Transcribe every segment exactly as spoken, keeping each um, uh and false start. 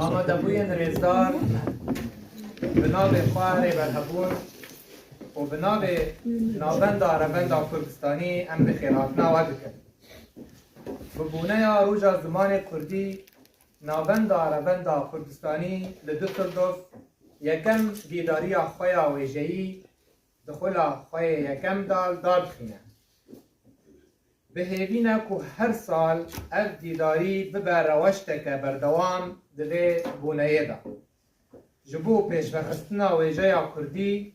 Amadebûyên rêzdar, bi navê xwe Rêber Hebûn û bi navê Navenda Revenda Kurdistanî em bi xêrhatina we dikin. Bi boneya Roja Zimanê Kurdî, Navenda Revenda Kurdistanî li Düsseldorf yekem dîdariya xwe ya wêjeyî di xula xwe yê yekem de li dar dixîne. Bi hêvî ne ku her sal ev dîdarî bibe reweşteke berdewam di vê boneyê de. Ji bo pêşvexistina wêjeya kurdî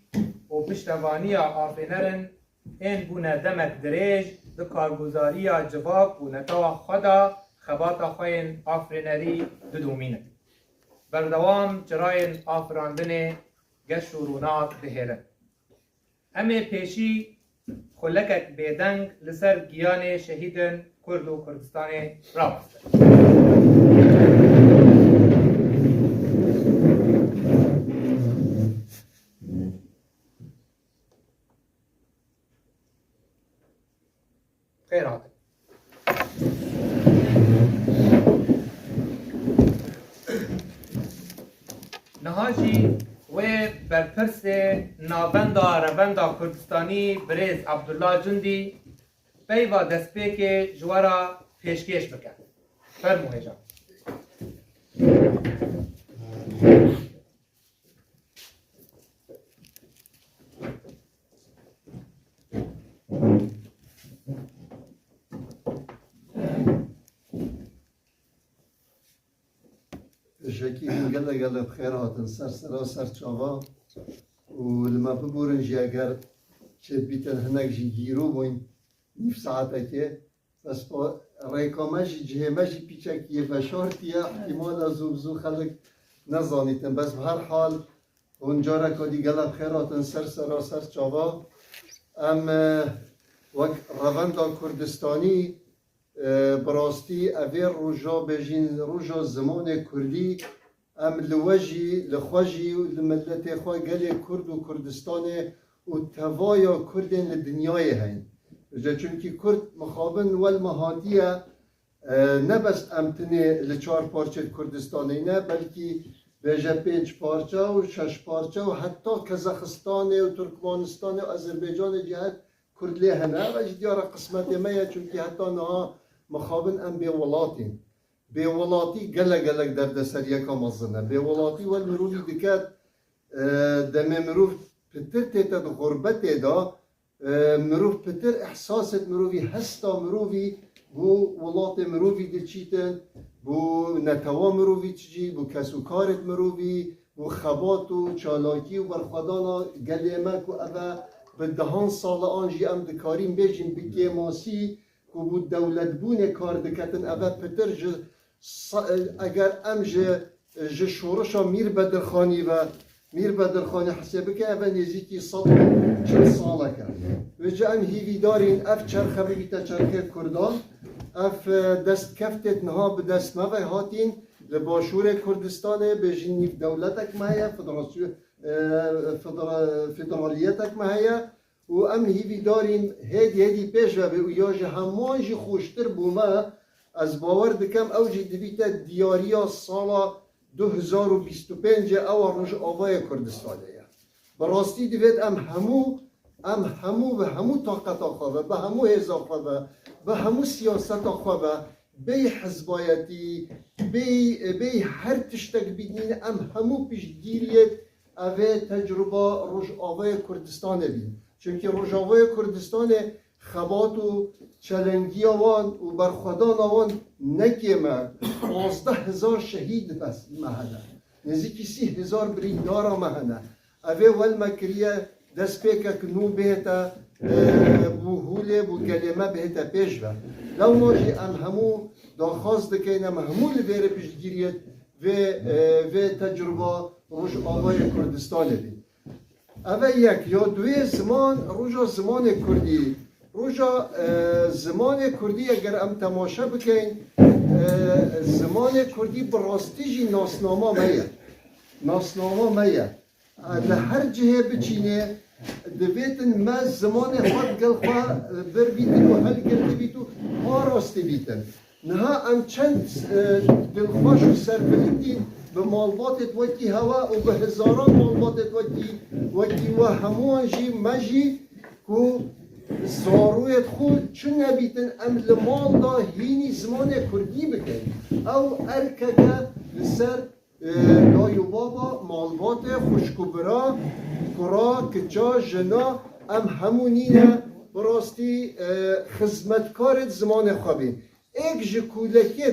û piştevaniya afênerin ên bûne demek dirêj di karguzariya civak û netewa xwe de xebata xwe yên afirînerî didomînin. Berdewam çirayên afirandinê geş û rûnak dihêlin. Em ê pêşî xulekek bêdeng li ser giyanê şehîdên Kurd û Kurdistanê rawestin. Xêr hatin. Niha jî wê berpirsê Navenda Revenda Kurdistanî birêz Abdullah Cundî peyva destpêkê ji we re pêşkêş bike. Fermû hêja. Pêşekî hûn gelek gelek bi xêr hatin ser sera ser çava û li me biborin jî eger çêdibîtin hinek jî gîro bûyn nîv saetekê. Bes pa-, rêka me jî, cihê me jî pîçek yê veşartî ye, îhtîmal e zû bi zû xelk nezanîtin. Bes bi her hal, hûn careka dî gelek xêr hatin ser sera ser çava. Em, e, wek Revenda Kurdistanî, e, bi rastî evê roja bêjîn, roja zimanê kurdî, em li we jî, li xwe jî û li miletê xwe, gelê Kurd û Kurdistanê û tevaya Kurdên li dinyayê heyn. Ji çunkî Kurd mixabin wel me hatiye, e, ne bes em tinê li çar parçeyê Kurdistanê ne, belkî bêje pênc parçe û şeş parçe û heta Kezaxistanê û Turkmanistanê û Azerbaycanê jî her Kurd lê hene. Ev jî diyar e qismetê me ye, çunkî heta niha mixabin em bêwelatîn. Bêwelatî gelek gelek derdeseriyeka mezin e. Bêwelatî wel mirovî diket, e, demê mirov pitir tête di xurbetê de, e, mirov pitir ihsasêt mirovî, hesta mirovî bo welatê mirovî diçîtin, bo netewa mirovî çicî, bo kesûkarêt mirovî, bo xebat û çalakî û berxwedana gelê me ku ev e bi dehan sal e an jî em dikarîn bêjin bi kêmasî ku bo dewletbûnê kar diketin, ev e pitir ji sa-, eger em ji, ji şorişa Mîr Bedirxanî ve, Mîr Bedirxanî hesê bike, ev e nêzîkî sed û çil salek e. Vêca em hîvîdarîn ev çerxe bibîte çerxê Kurdan. Ev, e, destkeftêt niha bi dest me ve hatîn, li başûrê Kurdistanê bêjin nîv dewletek me heye, federasyon, e, federa-, federaliyetek me heye. Û em hîvîdarîn hêdî hêdî pêş ve bê û ya ji heman jî xweştir bo me, ez bawer dikem ew jî dibîte diyariya sala du hezar û bîst û pêncê, ew a Rojavayê Kurdistanê ye. Bi rastî divêt em hemû, em hemû bi hemû taqeta xwe ve, bi hemû hêza xwe ve, bi hemû siyaseta xwe ve, bêyî hizbayetî, bêyî, bêyî her tiştek bînîn, em hemû piştgiriyê evê tecruba Rojavayê Kurdistanê bîn. Çunkî Rojavayê Kurdistanê xebat û çelengiya wan û berxwedana wan ne kêm e. Pazdeh hezar şehîd bes me hene. Nêzîkî sî hezar birîndara me hene. Evê wel me kiriye destpêkek nû bihête, e, bo holê, bo gelê me bihête pêş ve. Lewma jî em hemû daxwaz dikeyn, em hemû li vêrê piştgiriyê vê, e, vê tecruba Rojavayê Kurdistanê bîn. Ev e yek. Ya duyê ziman, roja zimanê kurdî. Roja, e, zimanê kurdî eger em temaşe bikeyn, e, zimanê kurdî bi rastî jî nasnama me ye. Nasnama me ye. E, li her cihê biçînê, divêtin me zimanê xwe digel xwe, e, bir bîtin û hilgirtî bît û parastî bîtin. Niha em çend, e, dilxweş û serbilind in bi malbatêt wekî hewe û bi hezaran malbatêt wekî, wekî we hemûyan jî me jî ku zarûyêt xwe çi nebîtin em li mal de hînî zimanê kurdî bikin. Ew erkeke li ser, e, dayî û baba, malbatê, xwişk û bira, kura, kiça, jina, em hemû nîne bi rastî, e, xizmetkarêt zimanê xwe bîn. Êk ji kûlekê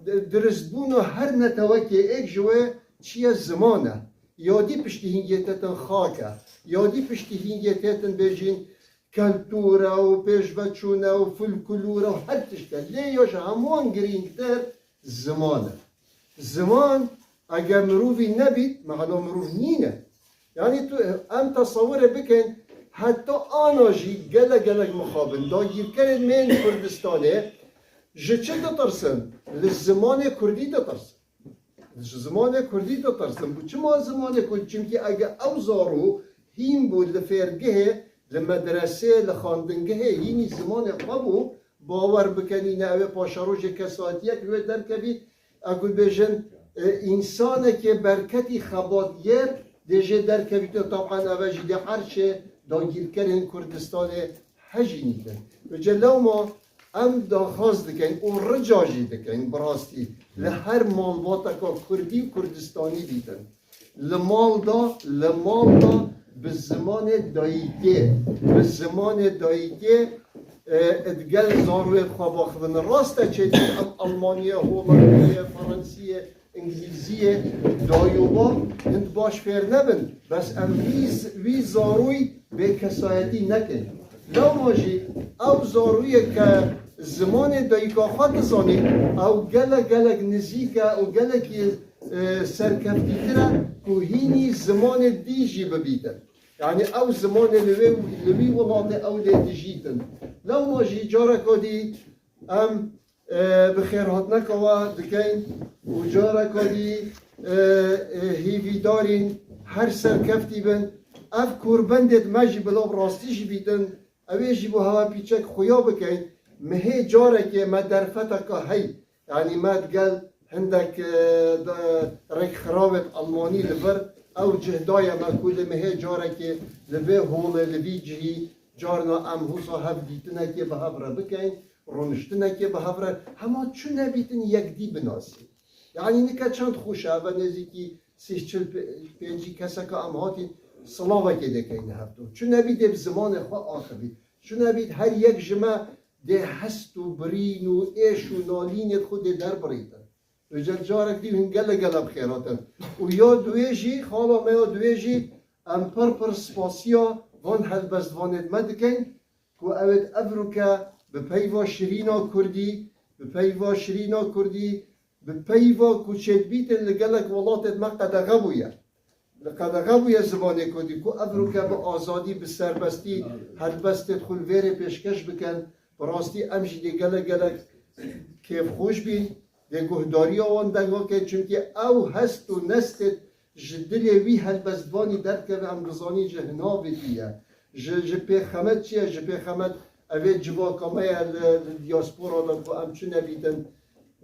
di-, diristbûna her netewekê êk ji wê çi ye? Ziman e. Yadî piştî hingê têtin xak e. Yadî piştî hingê têtin bêjîn keltûr e û pêşveçûn e û folklor e û her tişt e. Lê ya ji hemûyan girîngtir ziman e. Ziman eger mirovî nebît, mana mirov nîne. Yanî tu, em tesewirê bikin, heta ana jî gelek gelek mixabin, dagîrkerên me yên Kurdistanê ji çi ditirsin? Li zimanê kurdî ditirsin. Ji zimanê kurdî ditirsin. Bi çima zimanê kurdî? Çimkî eger ew zarû hîn bû li fêrgehê, li medresê, li xandingehê hînî zimanê xwe bû, bawer bikenîne, ew ê paşerojê kesayetiyek li wê derkevî, ew ku bêjin, e, însanekê berketî xebatiyê dê jê derkevî, tu taban ev e jî dê erşê dagîrkerên Kurdistanê hejî nîtin. Vêce lewma em daxwaz dikin û rica jî dikin, bi rastî li her malbateka kurdî û kurdistanî bîtin. Li mal de, li mal de bi zimanê dayikê, bi zimanê dayikê, e, digel zarûyê xwe baxivin. Rast e, çêtir em Almanyê, Holandiyê, Fransiyê, Îngilîziyê, dayî û bab hind baş fêr nebin. Bes em vî z-, vî zarûyî bêkesayetî nekin. Lewma jî ew zarûyê ke zimanê dayika xwe dizanî, ew gelek gelek nizîk e û gelekî e, serkeftîtir e ku hînî zimanê dî jî bibîtin. Yanî ew zimanê li wê, li wî welatê ew lê dijîtin. Lewma jî careka dî em, e, bi xêrhatineka we dikeyn û careka dî, e, e, hîvîdarîn her serkeftî bin. Ev korbendêt me jî bila bi rastî jî bîtin. Ew ê jî bo hewa pîçek xuya bikeyn. Mihê carekê me derfeteka hey. Yanî me digel hindek, e, de, rêkxirawêt Almanî li vir ew cih daye me ku li mihê carekê li vê holê, li vî cihî carna em husa hev dîtinekê bi hev re bikeyn, rûniştinekê bi hev re, hema çi nebîtin yekdî binasîn. Yanî nike çend xweş e, eve nêzîkî sî çil pê-, pêncî keseka em hatîn silavekê dê keyne hevdû. Çi nebî dê bi zimanê xwe axivî. Çi nebî her yek ji me dê hest û birîn û êş û nalînê xwe dê derbirîtin. Vêca carek dî hûn gelek gelek bi xêr hatin. Û ya duwê jî, xala me ya duwê jî, em pir pir spasiya van helbestvanêt me dikeyn ku ewêt evroke bi peyva şirîna kurdî, bi peyva şirîna kurdî, bi peyva ku çêdibîtin li gelek welatêt me qedexe bûye. Li qedexe bûye zimanê kurdî ku evroke bi azadî, bi serbestî helbestêt xwe li vêrê pêşkeş bikin. Bi rastî em jî dê gelek gelek kêfxweş bîn, dê guhdariya wan denga kin, çimkî ew hest û nestêt ji dilê wî helbestvanî derdikeve, em dizanîn ji hinavêtî ye. Ji, ji pêxemet çi ye? Ji pêxemet evê civaka me ye li, li diaspora de ku em çi nebîtin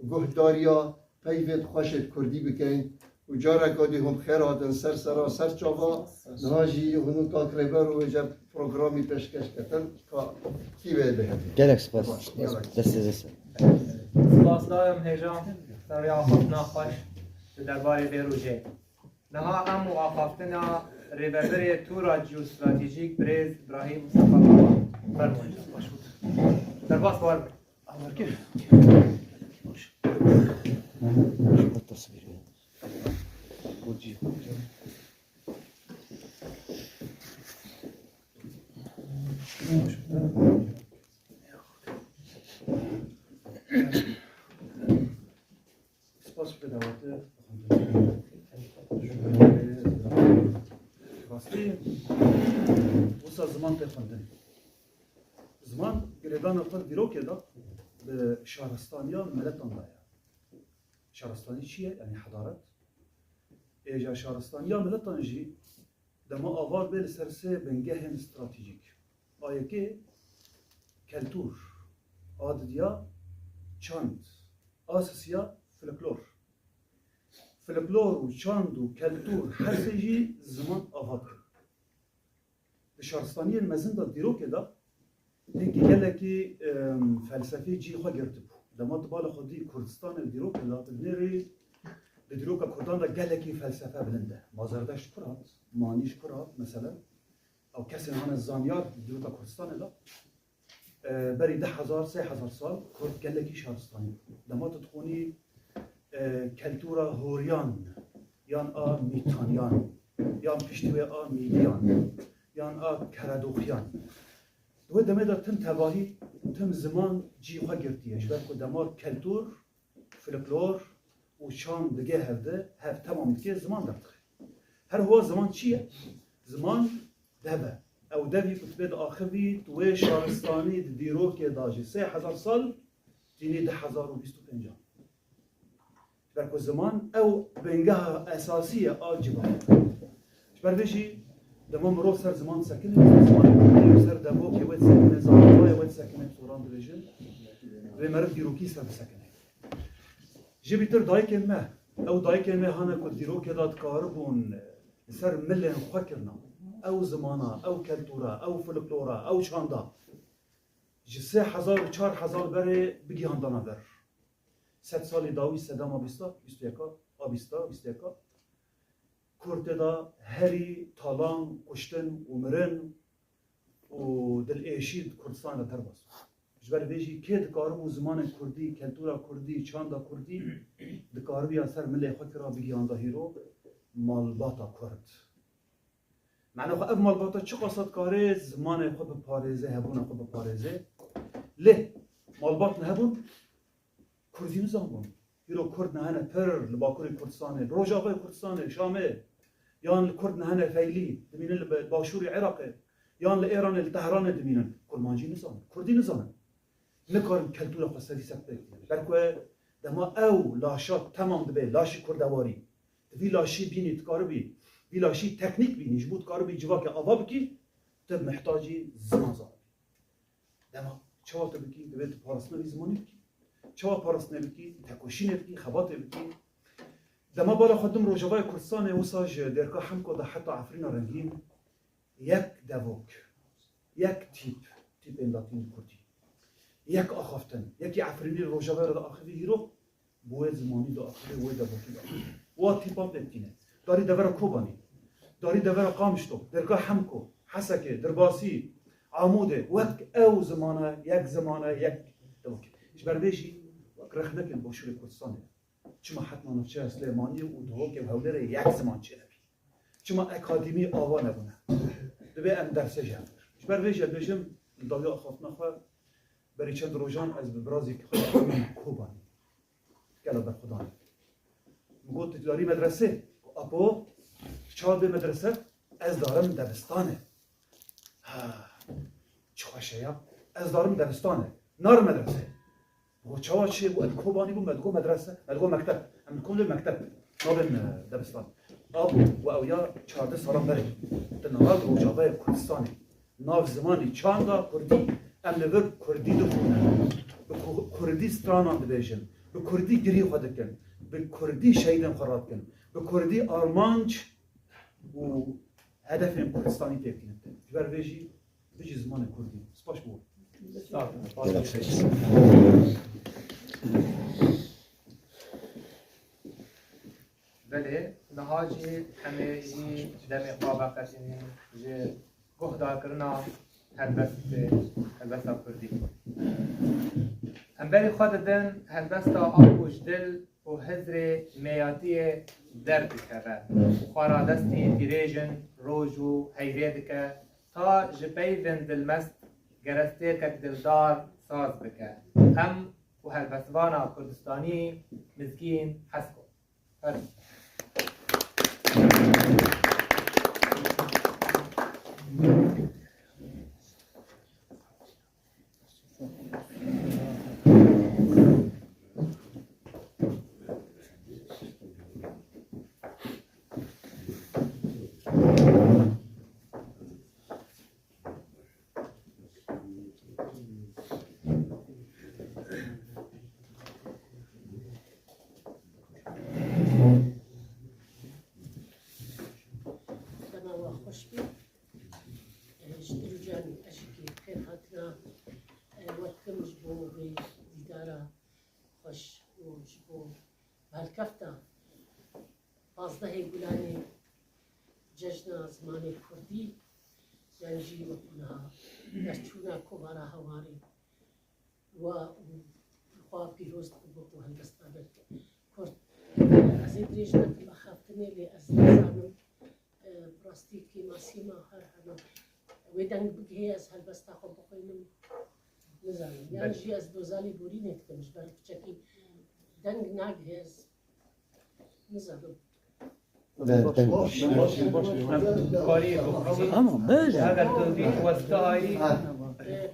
guhdariya peyvêt xweşêt kurdî bikeyn û careka dî hûn bi xêr hatin ser sera ser çava. Niha jî hûn û kak Rêber û wêce programî pêşkeş ketin ka kî wê bihêtin. Gelek spas. Baş, gelek. Destê dest. Spas dayim hêja, serê axaftina xweş di derbarê vê rojê. Niha em û axaftina rêveberê Tûra Jeostratejîk birêz Îbrahîm Mustafa Baba. Fermûn. Derbas bar bin. Spas bi dawete. Rastî, wisa ziman tê xwendin. Ziman girêdana xwe dîrokê de bi şaristaniya miletan de ye. Şaristanî çi ye? Yanî hedaret. Êja şaristaniya miletan jî dema ava dibe li ser sê bingehên stratejîk. A yekê keltûr, a didiya çand, A sisiya, folklor. Folklor û çand û keltûr, her sê jî ziman ava dikin. Di şaristaniyên mezin de, dîrokê de, hinkî gelekî, em, felsefê cî xwe girtibû. Dema tu bala xwe dî Kurdistanê û dîrokê de, tu dinêrî di dîroka Kurdan de gelekî felsefe bilind e. Ma Zerdeşt ji kur hat, Manî ji kur hat, mesela. Ew kesên hane zanyar di dîroka Kurdistanê de. E, berî du hezar, sê hezar sal Kurd gelekî şaristanî bû. Dema tu dixwînî, e, keltûra Horiyan, yan a Mîtaniyan, yan piştî wê a Mîdiyan, yan a Keredoxiyan. Di wê demê de tim tevahî, tim ziman cî xwe girtiye. Ji ber ku dema keltûr, folklor û çand digê hevdi, hev temam dike, ziman derdixe. Her wiha ziman çi ye? Ziman dev e. Ew devî ku tu pê diaxivî, tu wê şaristanî di dîrokê de ji sê hezar sal tînî du hezar û bîst û pênc. Ji ber ku ziman ew bingeha esasî ye a civakê. Ji ber vê jî dema mirov ser ziman disekine, ser zimanê kurdî û ser devokê wê disekine, zanavayê wê disekine, soran dibêjin, vê meriv dîrokî ser disekine. Ji bîtir dayikên me, ew dayikên me hane ku dîrokê de dikaribûn li ser milên xwe kirina. Ew zimana, ew keltûra, ew folklora, ew çanda ji sê hezar û çar hezar berê bigihîndana vir. Sed salî dawî, sedema bîsta, bîst û yeka, a bîsta, bîst û yeka. Kurtê de herî talan, kuştin û mirin û dilêşî di Kurdistanê de derbas bû. Ji ber vê jî kê dikaribû zimanê kurdî, keltûra kurdî, çanda kurdî dikaribiya ser milê xwe kira bigihanda hîro malbata kurd. Mane xwe ev malbata çiqasa dikarê zimanê xwe biparêze, hebûna xwe biparêze. Lê malbat nehebûn, Kurdî nizanbûn. Îro Kurd nehene pir li Bakurê Kurdistanê, li Rojavayê Kurdistanê, Şamê, yan li Kurd nehene feylî, dimînin li be-, başûrê Iraqê, yan li Êranê, li Tehranê dimînin. Kurmancî nizanin, Kurdî nizanin. Nikarin keltûra xwe serî ser pê bikînin. Ber ku dema ew laşa temam dibe, laşî kurdewarî, tu vî laşî bînî, dikaribî, vî laşî teknîk bînî, ji bo dikaribî civakê ava bikî, tu mihtacî ziman zanibî. Dema çawa tu bikî, divê tu parastina vî zimanî bikî. Çawa parastinê bikî, tekoşînê bikî, xebatê bikî. Dema bala xwe dim Rojavayê Kurdistanê, wisa ji Dêrka Hemko de heta Efrîna Rengîn yek devok, yek tîp, tîpên latîn kurdî, yek axaftin, yekî Efrînî li Rojavayê re diaxivî hîro, bi wê zimanî diaxivê, wê devokî diaxivê. Wa tîpan pê tîne. Darî devera Kobanî, darî devera Qamişlo, Dêrka Hemko, Hesekê, Dirbasî, Amûdê, wek ew zimana, yek zimana, yek devokî. Ji ber vê jî wek rexnekên Başûrê Kurdistanê. Çima hetma navçeya Silêmaniyê û Duhokê û Hewlêrê yek ziman çênebî? Çima akademî ava nebûne? Divê em dersê ji hev bigirin. Ji ber vê jî ez dibêjim, li dawiya axaftina xwe, berî çend rojan ez bi birazekî xwe dihatîm Kobanî. Gela berxwedan. Min got, tu darî medresê? Apo, çawa bê medrese? Ez darim debistanê. Ha, çi xweş e ya. Ez darim debistanê. Narim medresê. Got, çawa çi? Got, ez Kobanî bûm, me digot medrese, me digot mekteb. Em dikom lê mekteb. Nabên, e, debistan. Apo, we ew ya çardeh salan berê. Di nav Rojavayê Kurdistanê. Nav zimanî çanda kurdî. Em li vir kurdî dixwînin. Bi ku-, kurdî stranan dibêjin. Bi kurdî girî xwe dikin. Bi kurdî şehîdên xwe radikin. Bi kurdî armanc û hedefên Kurdistanî têkilin. Ji ber vê jî bijî zimanê kurdî. Spas bo. Gelek spas. Belê, niha jî em ê jî demê xwe veqetînin ji guhdarkirina helbest-, helbesta kurdî. Em berî xwe didin helbesta Apo ji dil û hizrê mêyatiyê derdikeve û xwe radestî dirêjin roj û heyrê dike, ta ji peyvên dilmest gerestêkek dildar saz bike. Em û helbestvana Kurdistanî Mizgîn Hesko. Her Helkefta pazdehê Gulanê cejna zimanê kurdî, yan jî wekû niha derçûna Kovara Hewarê wa û xwe pîroz dikim bo ku helbesta me kurd. Ez ê dirêj nekim axaftinê, lê ez nizanim, e, bi rastî kêmasî ma her hema wê deng bigihê ez helbesta xwe bixwînim. Nizanim. Yan jî ez doza lêborînê dikim, ji ber piçekî deng nagihê ez nizanim. Ama bêje.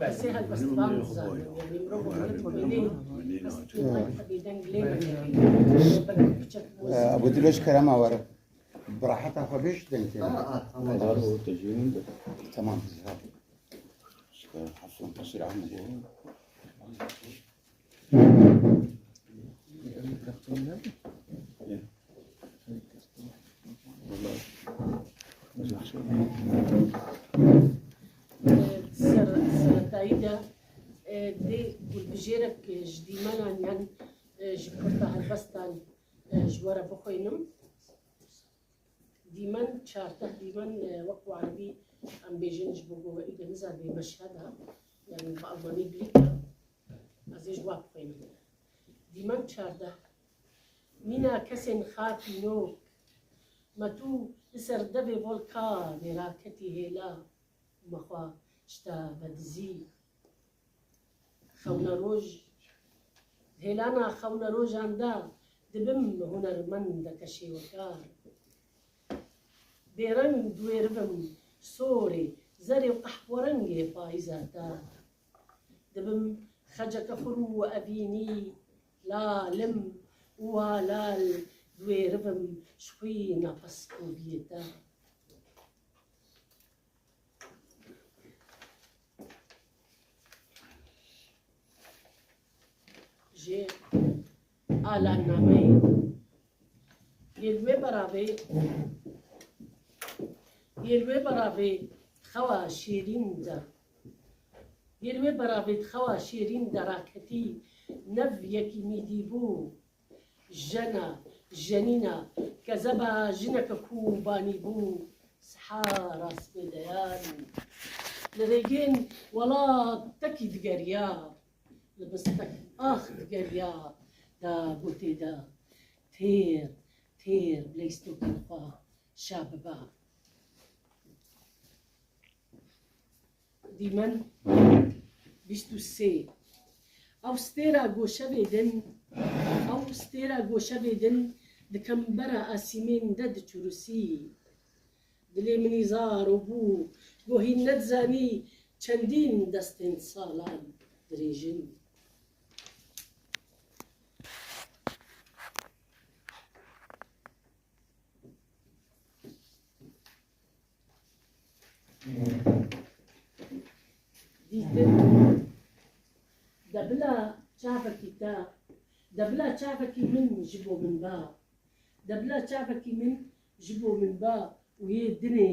Esê helbestvan dizanim. Yanî mirov herin bibînê, ez bêdeng lê nagihê. Ji ber piçek Ebu Dilo, ji kerema were. Bi reheta xwe bêj deng tê. Tamam. Hafizan qesîr Ahmed. Ser, seretayî de, e, dê gulbijêrek ji dîmenan yan, e, ji kurta helbestan, e, ji we re bixwînim. Dîmen çardeh, dîmen, e, wek bi erebî em bêjin, ji bo ku we îde nizanibê meşheda, yanî bi almanî Blicke, ez ê ji wa bixwînim. Dîmen çardeh. Mîna kesên xapînok, me tu li ser devê volkanê raketî hêla, me xwe ji te vedizî. Xewneroj, hêlana xewnerojan de dibim hunermendeke şêwekar. Bêreng diwêribim sorê, zerê û qehwerengê payîza te. Dibim xeceke xur û evînî, lalim û walal diwêribim ji xwîna peskoviyê te. Ji Alannameyê. Yê li wê beravê, yê li wê beravê di xewa şêrîn de, yê li wê beravê di xewa şêrîn de raketî, nev yekî mîdî bû. Jena, jenîna, kezeba jineke ku banî bû, sihara sibê deyan. Li rêgên welatekî digeriya, li bistek ax digeriya, da gotê de, têr, têr, bi leystokên xwe şa biba. Dîmen bîst û sê. Ew stêra goşevê din, ew stêra goşevê din di kembera asîmên de diçûrisî. Dilê min î zaro bû, ku hîn nedizanî çendîn destên salan dirêjin. Dîtin. De bila çavekî te, de bila çavekî min ji bo min ba. De bila çavekî min ji bo min ba û yê dinê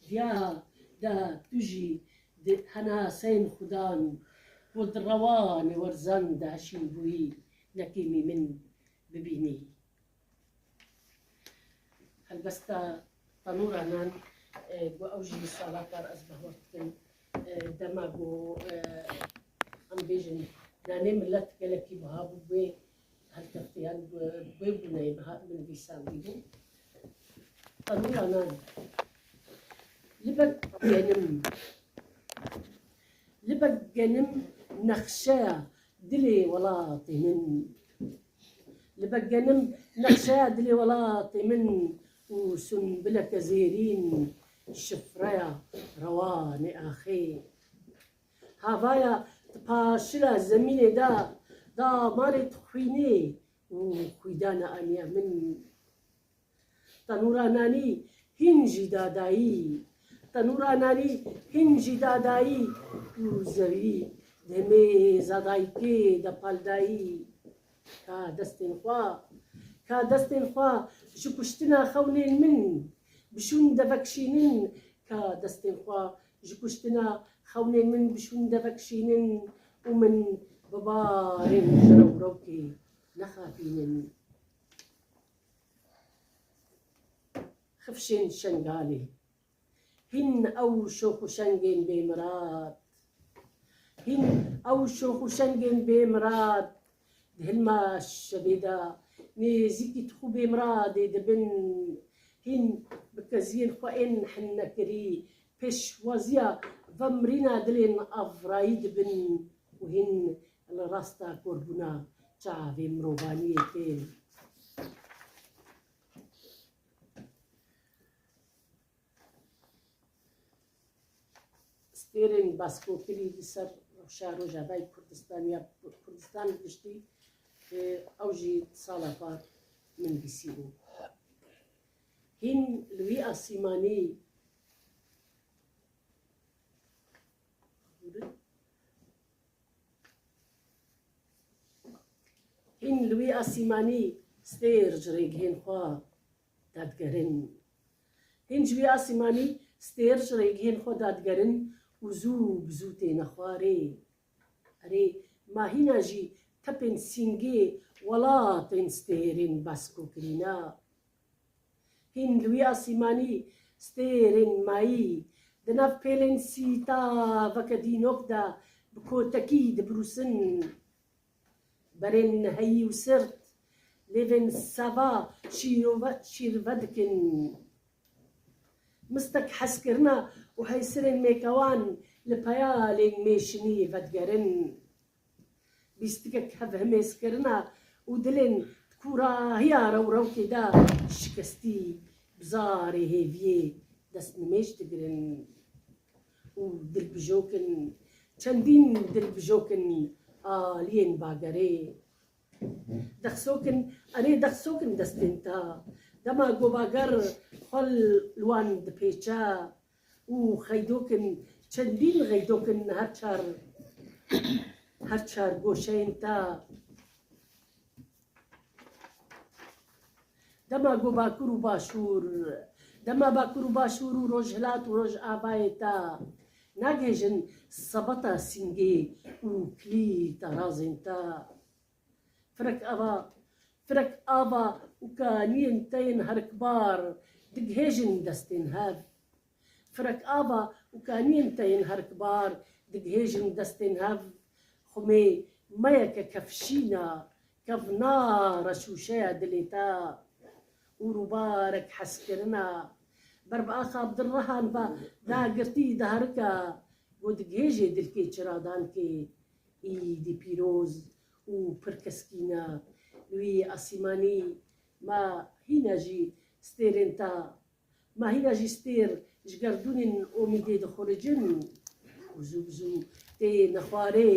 viya de tu jî di henaseyên xudan ku di rewanê werzan de hişîn bûyî nekêmî min bibînî. Helbesta Tenûra Nan, e, ku ew jî sala kar ez behwar dikim, e, dema ku, e, em bêjin, nanê milet gelekî biha bû, wê helkeftiyan, e, wê bûneyê biha min vîsandî bû. Tenûra Nan, libek genim, libek genim nexşeya dilê welatê min. Li begenim nexşeya dilê welatê min û sunbileke zêrîn şifreya rewanê axê. Havaya di paşila zemînê de damarê dixwînê û xwîdana aniya min. Tenûra nanî hîn jî dadayî. Tenûra nanî hîn jî dadayî û zewî demê zadayîkê de paldayî. Ka destên xwe, ka destên xwe ji kuştina xewnên min bişûn de vekşînin, ka destên xwe ji kuştina xewnên min bişûn de vekşînin û min bi barên ji rewrewkê nexapînin. qifşên Şengalê. Hîn ew şox û şengên bêmirad. Hîn ew şox û şengên bêmirad. Di hilma şevê de nêzîkî tixû bêmiradê dibin. Hîn bi keziyên xwe ên hinnekirî pêşwaziya vemirîna dilên avrayî dibin û hîn li rasta korbûna çavê mirovaniyê tên. Stêrên baskokirî li ser rewşa Rojavayê Kurdistan ya Kurdistan giştî, e, ew jî sala par min bîsîbû. Hîn li wî asîmanî Hîn li wî asîmanî stêr ji rêgihên xwe dadigerin. Hîn ji wî asîmanî stêr ji rêgihên xwe dadigerin û zû bi zû têne xwarê. Erê, ma hîna jî tepên sîngê welatên stêrên baskokirî ne. Hîn li wî asîmanî stêrên mayî di nav pêlên sîtaveke dînok de bi kotekî dibirûsin. Berên heyî û sirt lêvên sava şîrove, şîrve dikin. Mistek hezkirina û heysirên mêkewan li peyalên mêşinî vedigerin. Bîstikek hevhimêzkirina û dilên di kûrahiya rewrewkê de şikestî bi zarê hêviyê destnimêj digirin û dilbijokin, çendîn dilbijokin aliyên bagerê. Dexsokin, erê dexsokin destên te. Dema ku bager xwe li wan dipêçe, û xeydokin, çendîn xeydokin her çar, her çar goşeyên te. Dema ku Bakur û Başûr, dema Bakur û Başûr û Rojhilat û Rojavayê te nagihêjin sebeta sîngê û kilî tarazên te. Firek ava, firek ava û kaniyên te yên herikbar digihêjin destên hev. Firek ava û kaniyên te yên herikbar digihêjin destên hev. Xumê meyeke kevşîna, kevnara şûşeya dilê te û rûbarek hezkirina ber bi axa bi dil rehan ve dagirtî diherika ku digihêjê dilkê çiradankê. Îdî pîroz û pir keskîn e. Li wî asîmanî ma hîna jî stêrên te, ma hîna jî stêr ji gerdûnên omîdê dixuricin û zû bi zû têne xwarê.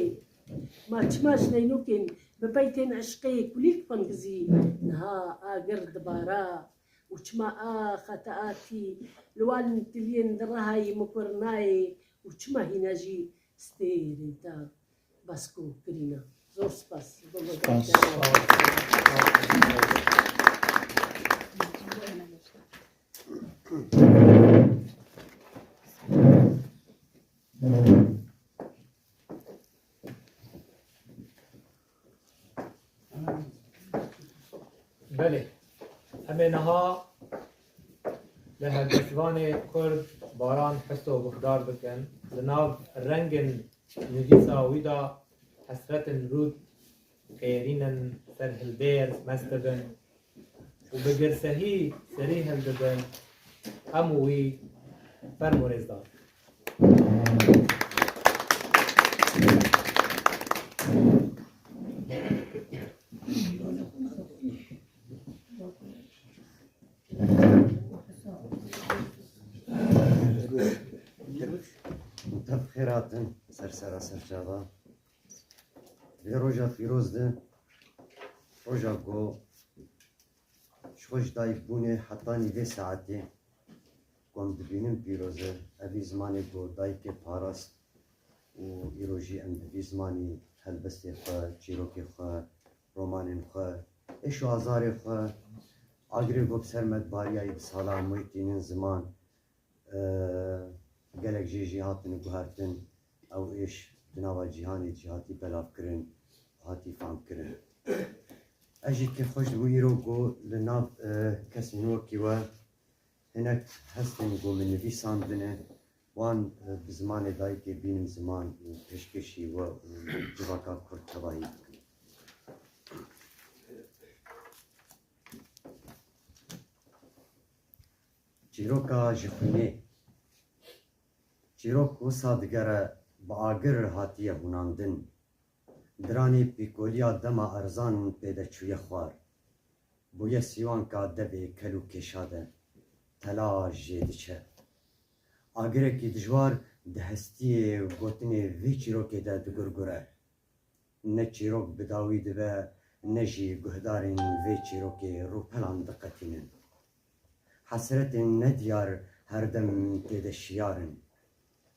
Ma çima ji neynokên bi peytên eşqê kulîlk pengizî niha agir dibara? Û çima axa te a tî li wan tiliyên di rehayî mikur nayê û çima hîna jî stêrên te basko kirîne? Zor spas. Spas. Belê. Em ê niha li helbestvanê Kurd Baran Hiso guhdar bikin. Li nav rengên nivîsa wî de hesretin rûd qêrînin ser hildêr mest dibin û bi girsehî serî hildibin. Em û wî fermo rêzdar. Tev xêr hatin ser sera ser çava. Vê roja pîroz de, roja ku ji xwe ji dayik bûnê hetanî vê saetê ku em dibînin pîroz e, evî zimanê ku dayikê parast û îro jî em bi vî zimanî helbestê xwe, çîrokê xwe, romanên xwe, êş û azarê xwe, agirê ku bi ser me dibariyayî bi sala em wê tînin ziman, e, gelek jê jî hatine guhertin, ew êş di nava cîhanê jî hatî belavkirin, hatî famkirin. Ez jî kêfxweş dibûm îro ku li nav, e, kesên wekî we Hinek hestên ku min nivîsandine, wan, e, bi zimanê dayikê bînim ziman û pêşkêşî we û civaka Kurd tevahî bikin. Çîroka ji xwînê. Çîrok wisa digere, bi agir hatiye hûnandin. Diranê pîkoliya dema erzan pê de çûye xwar. Bûye sîwanka devê kel û kêşa de, tela jê diçe. Agirekî dijwar di hestiyê gotinê vê çîrokê de digurgure. Ne çîrok bi dawî dibe, ne jî guhdarên vê çîrokê rûpelan diqetînin. Hesretên nediyar herdem tê de şiyar in.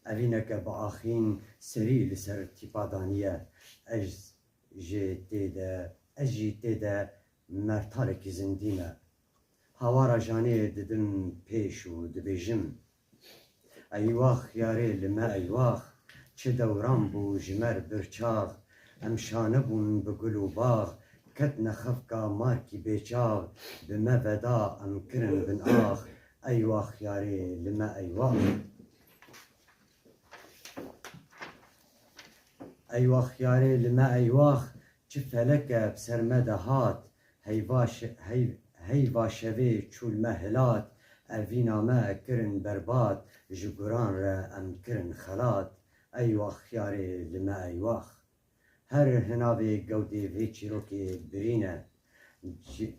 Evîneke bi axîn serî li ser tîpa daniye. Ez jê tê de, ez jî tê de mertalekî zindî me. Hawara janê didim pêş û dibêjim: Eywax yarê li me eywax, çi dewran bû ji me re birçax. Em şane bûn bi gul û bax, ketine xefka markî bêçax, bi me veda em kirin bin ax. Eywax yarê li me eywax. Eywax yarê li me eywax, çi feleke bi ser me de hat. Heyva şe-, hey-, heyva şevê çûl me hilat, evîna me kirin berbat, ji guran re em kirin xelat. Eywax yarê li me eywax. Her hinavê gewdê vê çîrokê birîn e. Ci-,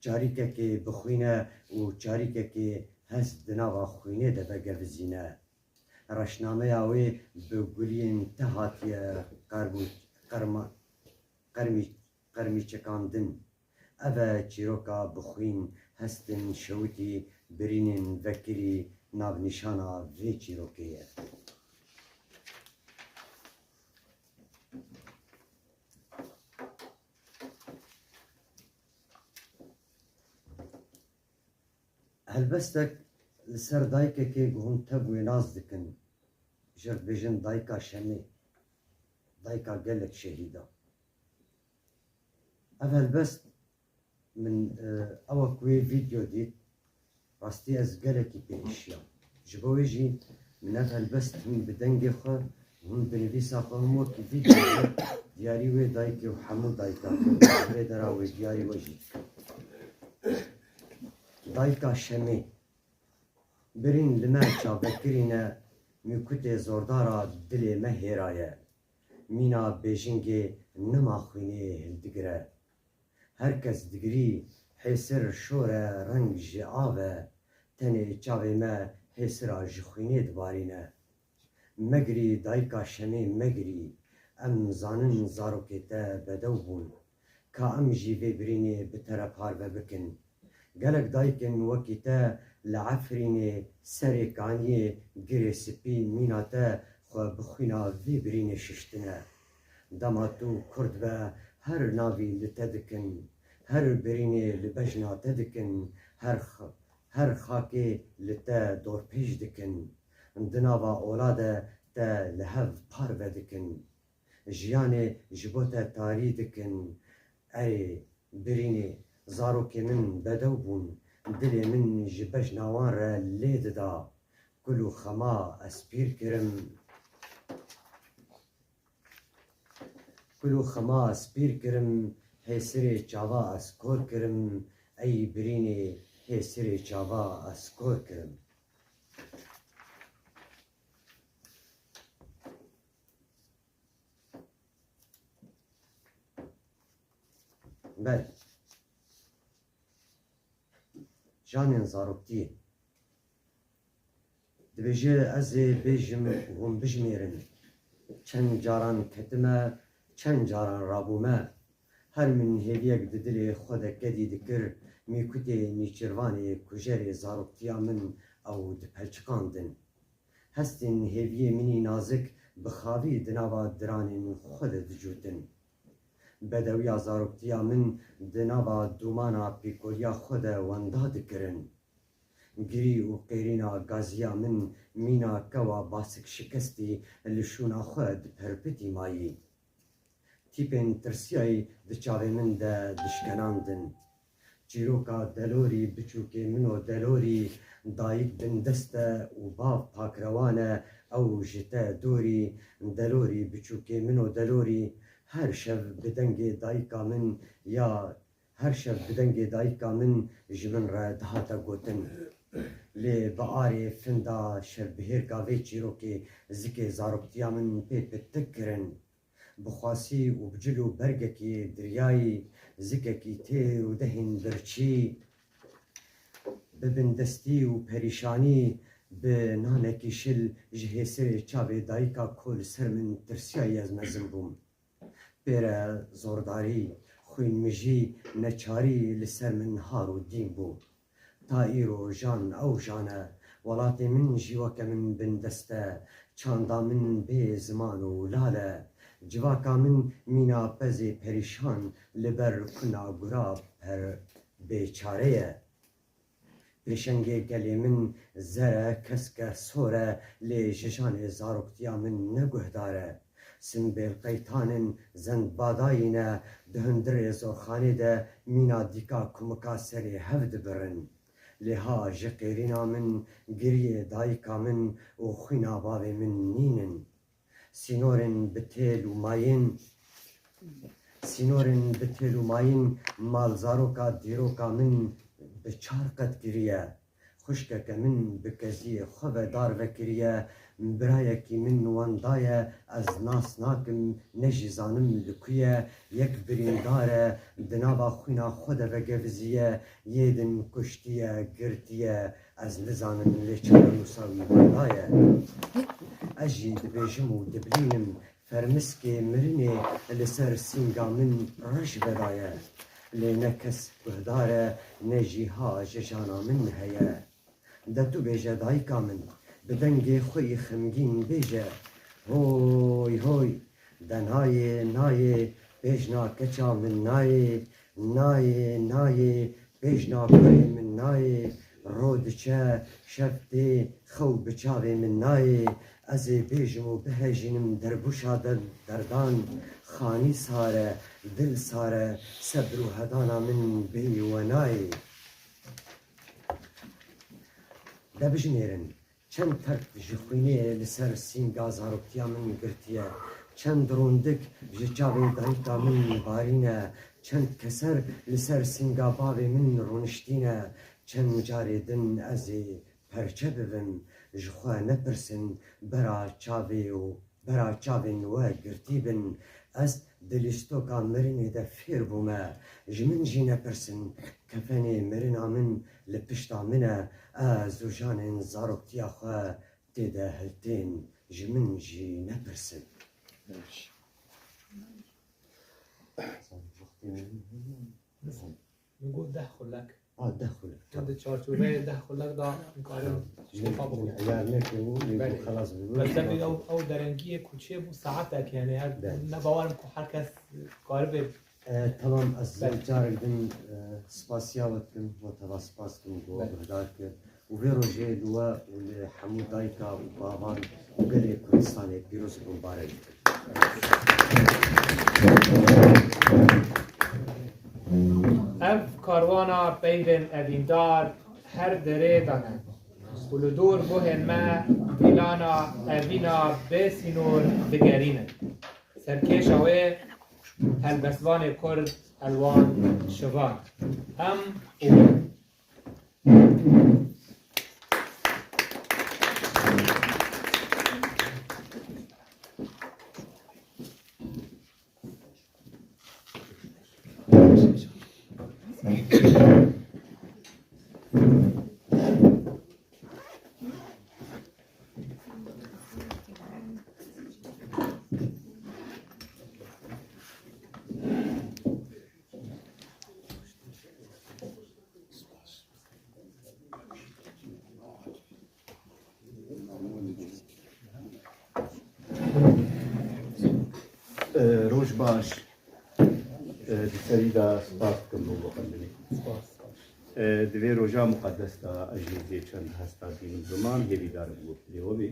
Çarîkekê bixwîne û çarîkekê hest di nava xwînê de vegevizîne. Reşnameya wê bi guliyên te hatiye qermû-, qerma-, qermî-, qermîçekandin. Ev e çîroka bixwîn hestin şewitî birînên vekirî navnîşana vê çîrokê ye. Helbestek li ser dayikekê ku hûn tev wê nas dikin, ji dibêjin dayika Şemê, dayika gelek şehîdan. Ev helbest min, e, ewa ku wê vîdeo dît, rastî ez gelekî pê êşiyam. Ji bo wê jî min ev helbest hûn bi dengê xwe, hûn bi nivîsa xwe, hûn wekî vîdeo diyarî wê dayikê û hemû dayika xwe, wê dera wê diyarî we jî dikim. Dayika Şemê. Birîn li me çavdekirîne, mûkutê zordara dilê me hêraye. Mîna bêjingê nema xwînê hildigire. Her kes digirî, hêsir şor e, reng ji av e. Tenê çavê me hêsira ji xwînê dibarîne. Megirî dayika Şemê, megirî. Em zanin zarokê te bedew bûn. Ka em jî vê birînê bi te re parve bikin. Gelek dayikên wekî te li Efrînê, Serê Kaniyê, Girê Spî, mîna te xwe bi xwîna vê birînê şiştine. Dema tu Kurd be, her navî li te dikin, her birînê li bejna te dikin, her x-, her xakê li te dorpêç dikin. Di nava ola de te li hev parve dikin. Jiyanê ji bo te tarî dikin. Ey birînê, zarokê min bedew bûn, dilê min ji bejna wan re lê dida. Kul û xema ez pîr kirim. Kul û xema ez pîr kirim, hêsirê çava ez kor kirim. Ey birînê, hêsirê çava ez kor kirim. Belê. Janên zaroktiyê. Dibêje, ez ê bêjim û hûn bijmêrin. Çend caran ketime, çend caran rabûme. Her min hêviyek di dilê xwe de kedî dikir, mîkutê nîçirvanê kujerê zaroktiya min ew dipelçiqandin. Hestên hêviyê min î nazik bi xavî di nava diranên xwe de dicûtin. Bedewiya zaroktiya min di nava dûmana pîkoliya xwe de wenda dikirin. Girî û qêrîna gaziya min mîna kewa basik şikestî li şûna xwe diperpitî mayî. Tîpên tirsiyayî di çavê min de dişkenandin. Çîroka Delorî, biçûkê min o Delorî, dayik bindest e û bav pakrewan e, ew ji te dorî. Delorî, biçûkê min o Delorî, her şev bi dengê dayika min ya, her şev bi dengê dayika min ji min re dihate gotin. Lê bi arê finda şevbihêrka vê çîrokê zikê zaroktiya min pê pitik kirin. Bi xwasî û bi cil û bergekî diryayî, zikekî têr û dehên birçî, bi bindestî û perîşanî, bi nanekî şil ji hêsirê çavê dayika ku li ser min tirsiyayî ez mezin bûm. Pêre zordarî, xwînmijî, neçarî li ser min har û dîn bû. Ta îro jan ew jan e, welatê min jî weke min bindest e, çanda min bê ziman û lal e. Civaka min mîna pezê perîşan li ber kuna gura per bêçare ye. Pêşengê gelê min zer e, keske sor e, lê ji janê zaroktiya min ne guhdar e. Simbêl qeytan in, zend badayî ne, di hundirê zorxanê de mîna dîka kumika serê hev dibirin. Lê ha ji qêrîna min giriyê dayika min û xwîna bavê min nînin. Sînorên bi têl û mayîn, sînorên bi têl û mayîn, malzaroka dîroka min bi çar qet giriye. Xwişkeke min bi keziyê xwe ve dar vekiriye, birayekî min wenda ye, ez nas nakim, ne jî zanim li ku ye, yek birîndar e, di nava xwîna xwe de vegeviziye, yê din kuştiye, girtiye, ez nizanim lê çarenûsa wî wenda ye. Ez jî dibêjim û dibilînim, fermiskê mirinê li ser sînga min reş vedaye. Lê ne kes guhdar e, ne jî ha ji jana min heye. De tu bêje dayika min, bi dengê xwe yî xemgîn bêje, hoy, hoy, de nayê, nayê, bêjna keça min nayê, nayê, nayê, bêjna kurê min nayê, ro diçe, şev tê, xew bi çavê min nayê, ez ê bêjim û bihejînim derbûşa de derdan, xanî sar e, dil sar e, sebr û hedana min bêyî we nayê. De bijinêrin, çend terk ji xwînê li ser sînga zaroktiya min girtiye, çend rûndik ji çavê dayika min barîne, çend keser li ser sînga bavê min rûniştîne, çend carê din ez ê perçe bibim, ji xwe nepirsin, bera çavê û bera çavên we girtî bin. Ez di lîstoka mirinê de fêr bûme. Ji min jî nepirsin, kefenê mirina min li pişta min e. Ez û janên zaroktiya xwe tê de hiltên, ji min jî nepirsin. Min got deh xulek. Ha, deh xulek. Hûn di çarçoveyê deh xulek de hûn karin tiştê xwe bixwin. Eyar nekin û lê Belê. Xelas bibin. Mesela ew, ew derengiyê ku çêbû saetek, yani her Belê. Ne bawerim ku her kes karibe. E, tamam, ez Belê. Carek din, e, spasiya we dikim, we teva spas dikim ku Belê. Guhdar kir. Û vê rojê li we û li hemû dayika û bavan û gelê Kurdistanê pîroz û bimbarek dikim. Ev karwana peyrên evîndar her derê de ne û li dor guhên me dîlana evîna bê sînor digerînin. Serkêşa wê helbestvanê Kurd Elwan Şivan. Em û E, roj baş. E, di serî de spas dikim bo xwendinê. E, di vê roja muqedes de ez jî vê çend hesta dînim ziman hêvîdar im ku lê we bê.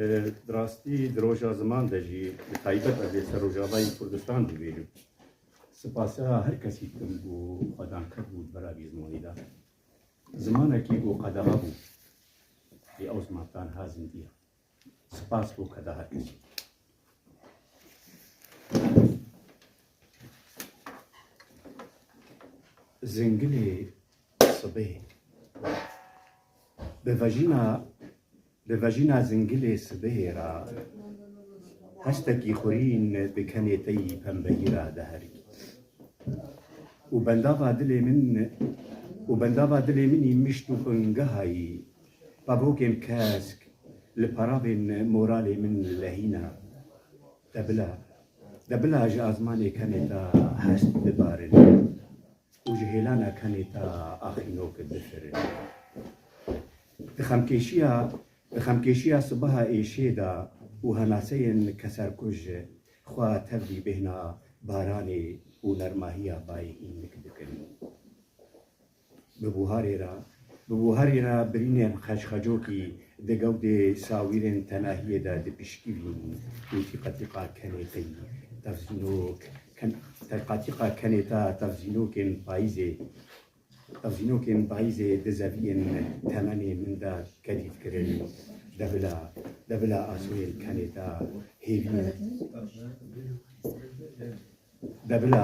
E, di rastî di roja ziman de jî bi taybet ez ê ser Rojavayê Kurdistan bibêjim. Spasiya her kesî dikim ku xwedanker bû, Zimanî de. Zimanekî ku qedexe bû. Ê ew ziman taniha zindî ye. Spas bo qedexe kesî. Zingilê sibê. Bi vejîna, bi vejîna zingilê sibê re hestekî xurîn bi kenê te yî pembehî re diherikî. Û bendava dilê min, û bendava dilê min î mişt û bingehayî, pevokên kesk li peravên moralê min lehîna. De bila, de bila ji azmanê kenê te hest bibarin û ji hêlana kenê te axînok bifirin. Di xemkêşiya, di xemkêşiya sibeha êşê de û henaseyên keserkuj xwe tevlî bêhna baranê û nermahiya bayê hînik dikin. Bi buharê re, bi buharê re birînên xeçxecokî di gewdê sawîrên tenahiyê de dipişkivîn û tîqetîqa kenê te yî tevzînok, ken-, tîqetîqa kenê te tevzînokên payîzê, tevzînokên payîzê di zeviyên temenê min de kedî dikirin. De bila, de bila asoyên kenê te hêvî, de bila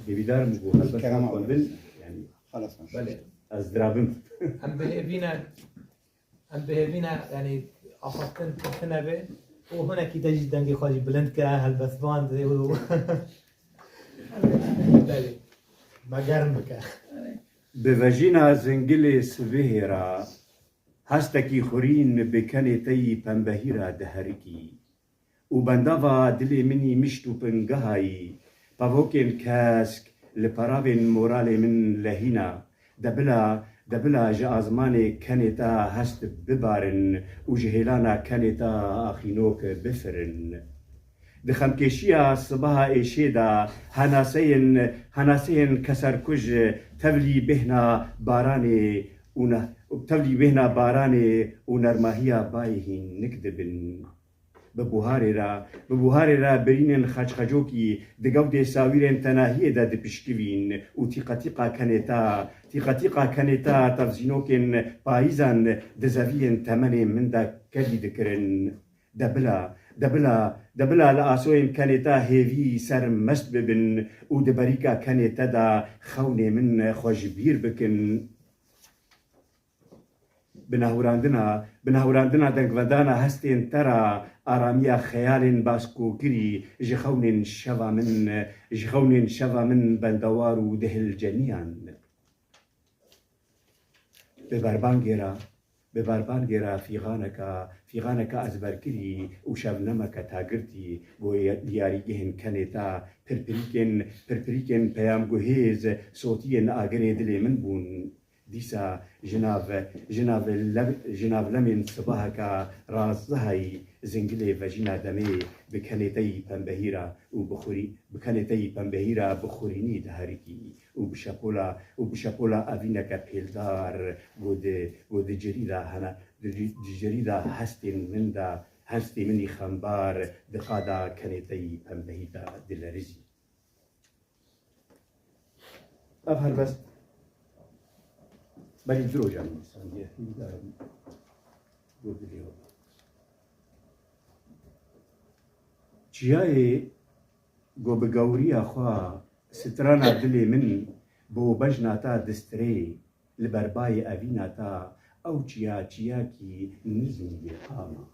Hêvîdar im ku helbet Kerem abi. Xwendin, yani, Xelas. Belê. Ez dirabim. Em bi hêvî ne, em bi hêvî ne, yani, axaftin, tirkine be. Û hinekî te jî dengê xwe jî bilind ke, helbestvan de û belê. Me germ bike. Bi vejîna zingilê sibihê re hestekî xurîn bi kenê te yî pembehî re diherikî. Û bendava dilê min î mişt û pingehayî, pevokên kesk li peravên moralê min lehîna. De bila, de bila ji azmanê kenê te hest bibarin û ji hêlana kenê te axînok bifirin. Di xemkêşiya sibeha êşê de henaseyên, henaseyên keserkuj tevlî bêhna baranê û ne-, tevlî bêhna baranê û nermahiya bayê hînik dibin. Bi buharê re, bi buharê re birînên xeçxecokî di gewdê sawîrên tenahiyê de dipişkivîn û tîqetîqa kenê te, tîqetîqa kenê te tevzînokên payîzan di zeviyên temenê min de kedî dikirin. De bila, de bila, de bila li asoyên kenê te hêvî sermest bibin û di berîka kenê te de xewnê min xwe ji bîr bikin. Bi nehûrandina, bi nehûrandina dengvedana hestên te re aramiya xeyalên baskokirî ji xewnên şeva min, ji xewnên şeva min bendewar û dihilceniyan. Bi berbangê re, bi berbangê re fîxaneke, fîxaneke ezberkirî û şevnemeke tagirtî go ye-, di yarîgehên kenê te pirpirîkên, pirpirîkên peyamguhêz sotiyên agirê dilê min bûn. Dîsa ji nav, ji nav lev-, ji nav lemên sibaheke razihayî zingilê vejîna demê bi kenê te yî pembehî re û bi xurî-, bi kenê te yî pembehî re bi xurînî diherikî û bi şepola, û bi şepola evîneke pêldar go di, go di cirî de hene, di, di cirî de hestên min de, hestê min î xembar di qada kenê te yî pembehî de dilerizî. Ev helbest berî du rojan nivîsandiye. Hîvîdar im got dilê we. Çiyayê go bi gewriya xwe strana dilê min bo bejna te distirê, li ber bayê evîna te ew çiya çiyakî nizmî yê qama.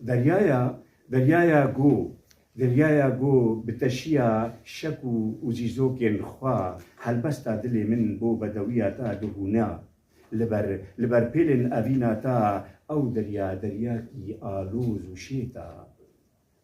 Deryaya, deryaya go, deryaya go bi teşiya şek û, û zîzokên xwe helbesta dilê min bo bedewiya te dihûna. Li ber, li ber pêlên evîna te ew derya, deryakî aloz û şêt e.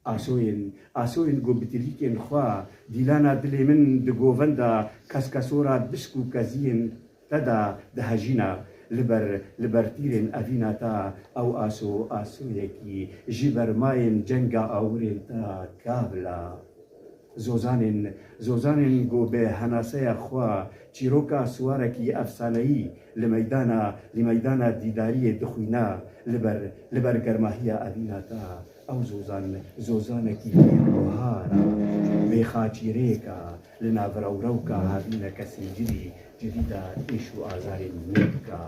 Asoyên, asoyên ku bi tilîkên xwe dîlana dilê min di govenda keskesora disk û keziyên te de dihejîna, li ber, li ber tîrên evîna te ew aso, asoyekî ji bermayên cenga awirên te kavil e. Zozanên, zozanên ku bi henaseya xwe çîroka siwarekî efsaneyî li meydana, li meydana dîdariyê dixwîna, li ber, li ber germahiya evîna te Ew zozan, zozanekî hêl buhar a, wê xaçîrêka li nav rewrewka havîneke singirî cidîda êş û azarên min dika.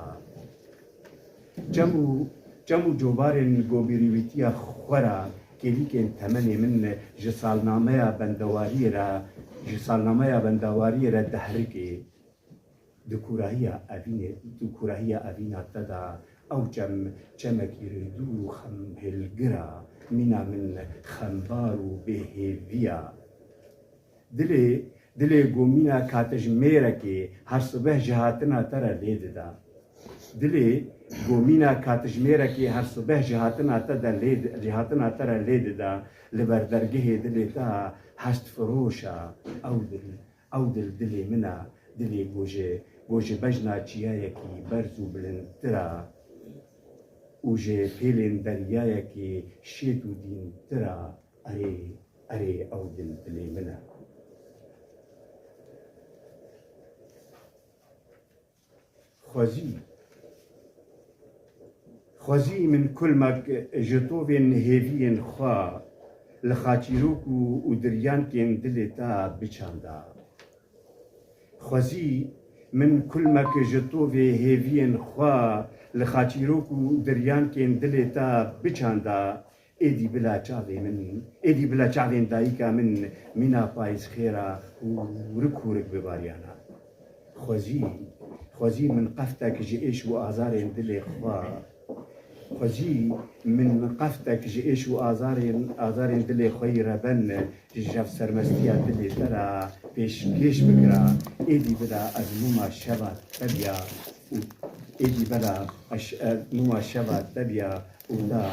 Çem û, çem û cobarên gobîrîwîtiya xwe re kêlîkên temenê min ji salnameya bendewariyê re, ji salnameya bendewariyê re diherike. Di kûrahiya evînê, di kûrahiya evîna te de ew çem, çemekî rêdûr û xemhêlgir a, mîna min xembar û bêhêvî ya. Dilê, dilê gomîna katijmêrekê her sibeh ji hatina te re lê dida. Dilê gomîna katijmêrekê her sibeh ji hatina te de lê di-, ji hatina te re lê dida. Li ber dergehê dilê te hestfiroş a. Ew dil, ew dil dilê min a. Dilê ku ji, ku ji bejna çiyayekî berz û bilindtir a û ji pêlên deryayekî şêt û dîntir a. Erê, erê ew dil dilê min e. Xwezî, xwezî min kulmek ji tovên hêviyên xwe li xaçîrok û, û diryankên dilê te biçanda. Xwezî min kulmek ji tovê hêviyên xwe li xaçîrok û diryankên dilê te biçanda. Êdî bila çavê min, êdî bila çavên dayika min mîna payîzxêra hûrik hûrik bibariyana. Xwezî, xwezî min qeftek ji êş û azarên dilê xwe, xwezî min qeftek ji êş û azarên, azarên dilê xwe yî reben ji jev sermestiya dilê te re pêşkêş bikira. Êdî bila ez mûma şeva te biya û êdî bila ez, ez mûma şeva te biya û ta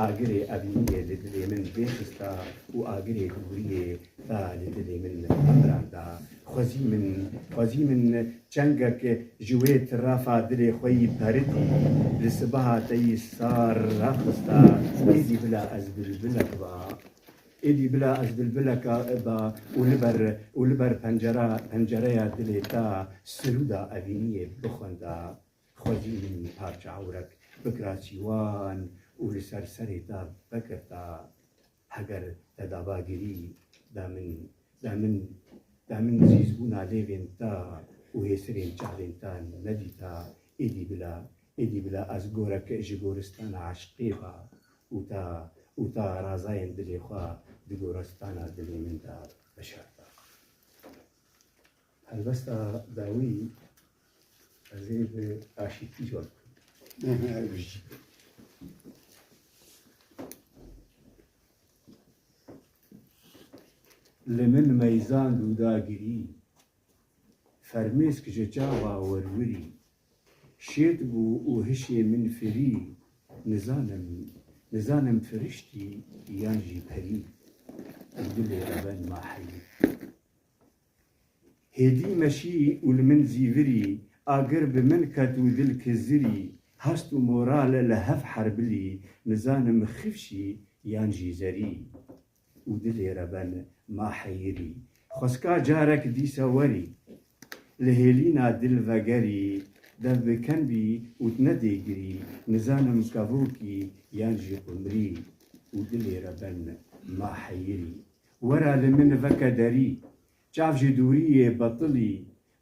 agirê evîniyê li dilê min vêxista û agirê dûriyê ta li dilê min hemranda. Xwezî min, xwezî min çengek ji wê tirafa dilê xwe yî peridî li sibeha te yî sar raxista. Êdî bila ez bilbilek ba. Êdî bila ez bilbileka ba û li ber, û li ber pencera, pencereya dilê te sirûda evîniyê bixwenda. Xwezî min parça ewrek bikira sîwan û li ser serê te vekirta. Heger te daba girî, da min, da min, da min zîzbûna lêvên te û hêsirên çavên te nedîta, êdî bila, êdî bila ez gorek ji goristana eşqê ba û ta, û ta razayên dilê xwe di goristana dilê min de veşarta. Helbesta dawî ez ê bi aşîtî cor bikim. Li min meyzand û da girî, fermêsk ji çava werwirî, şêt bû û hişê min firî, nizanim, nizanim firiştî yan jî perî, û dilê reben ma heyî. Hêdî meşî û li min zîvirî, agir bi min ket û dil kizirî, hast û moral li hev herbilî, nizanim xifşî yan jî zerî. Û dilê reben ma heyirî, xweska carek dîsa werî, li hêlîna dil vegerî, dev bi ken bî û tu nedê girî, nizanim kevokî yan jî qumrî. Û dilê reben ma heyirî, wera li min veke derî. Çav ji dûriyê betilî,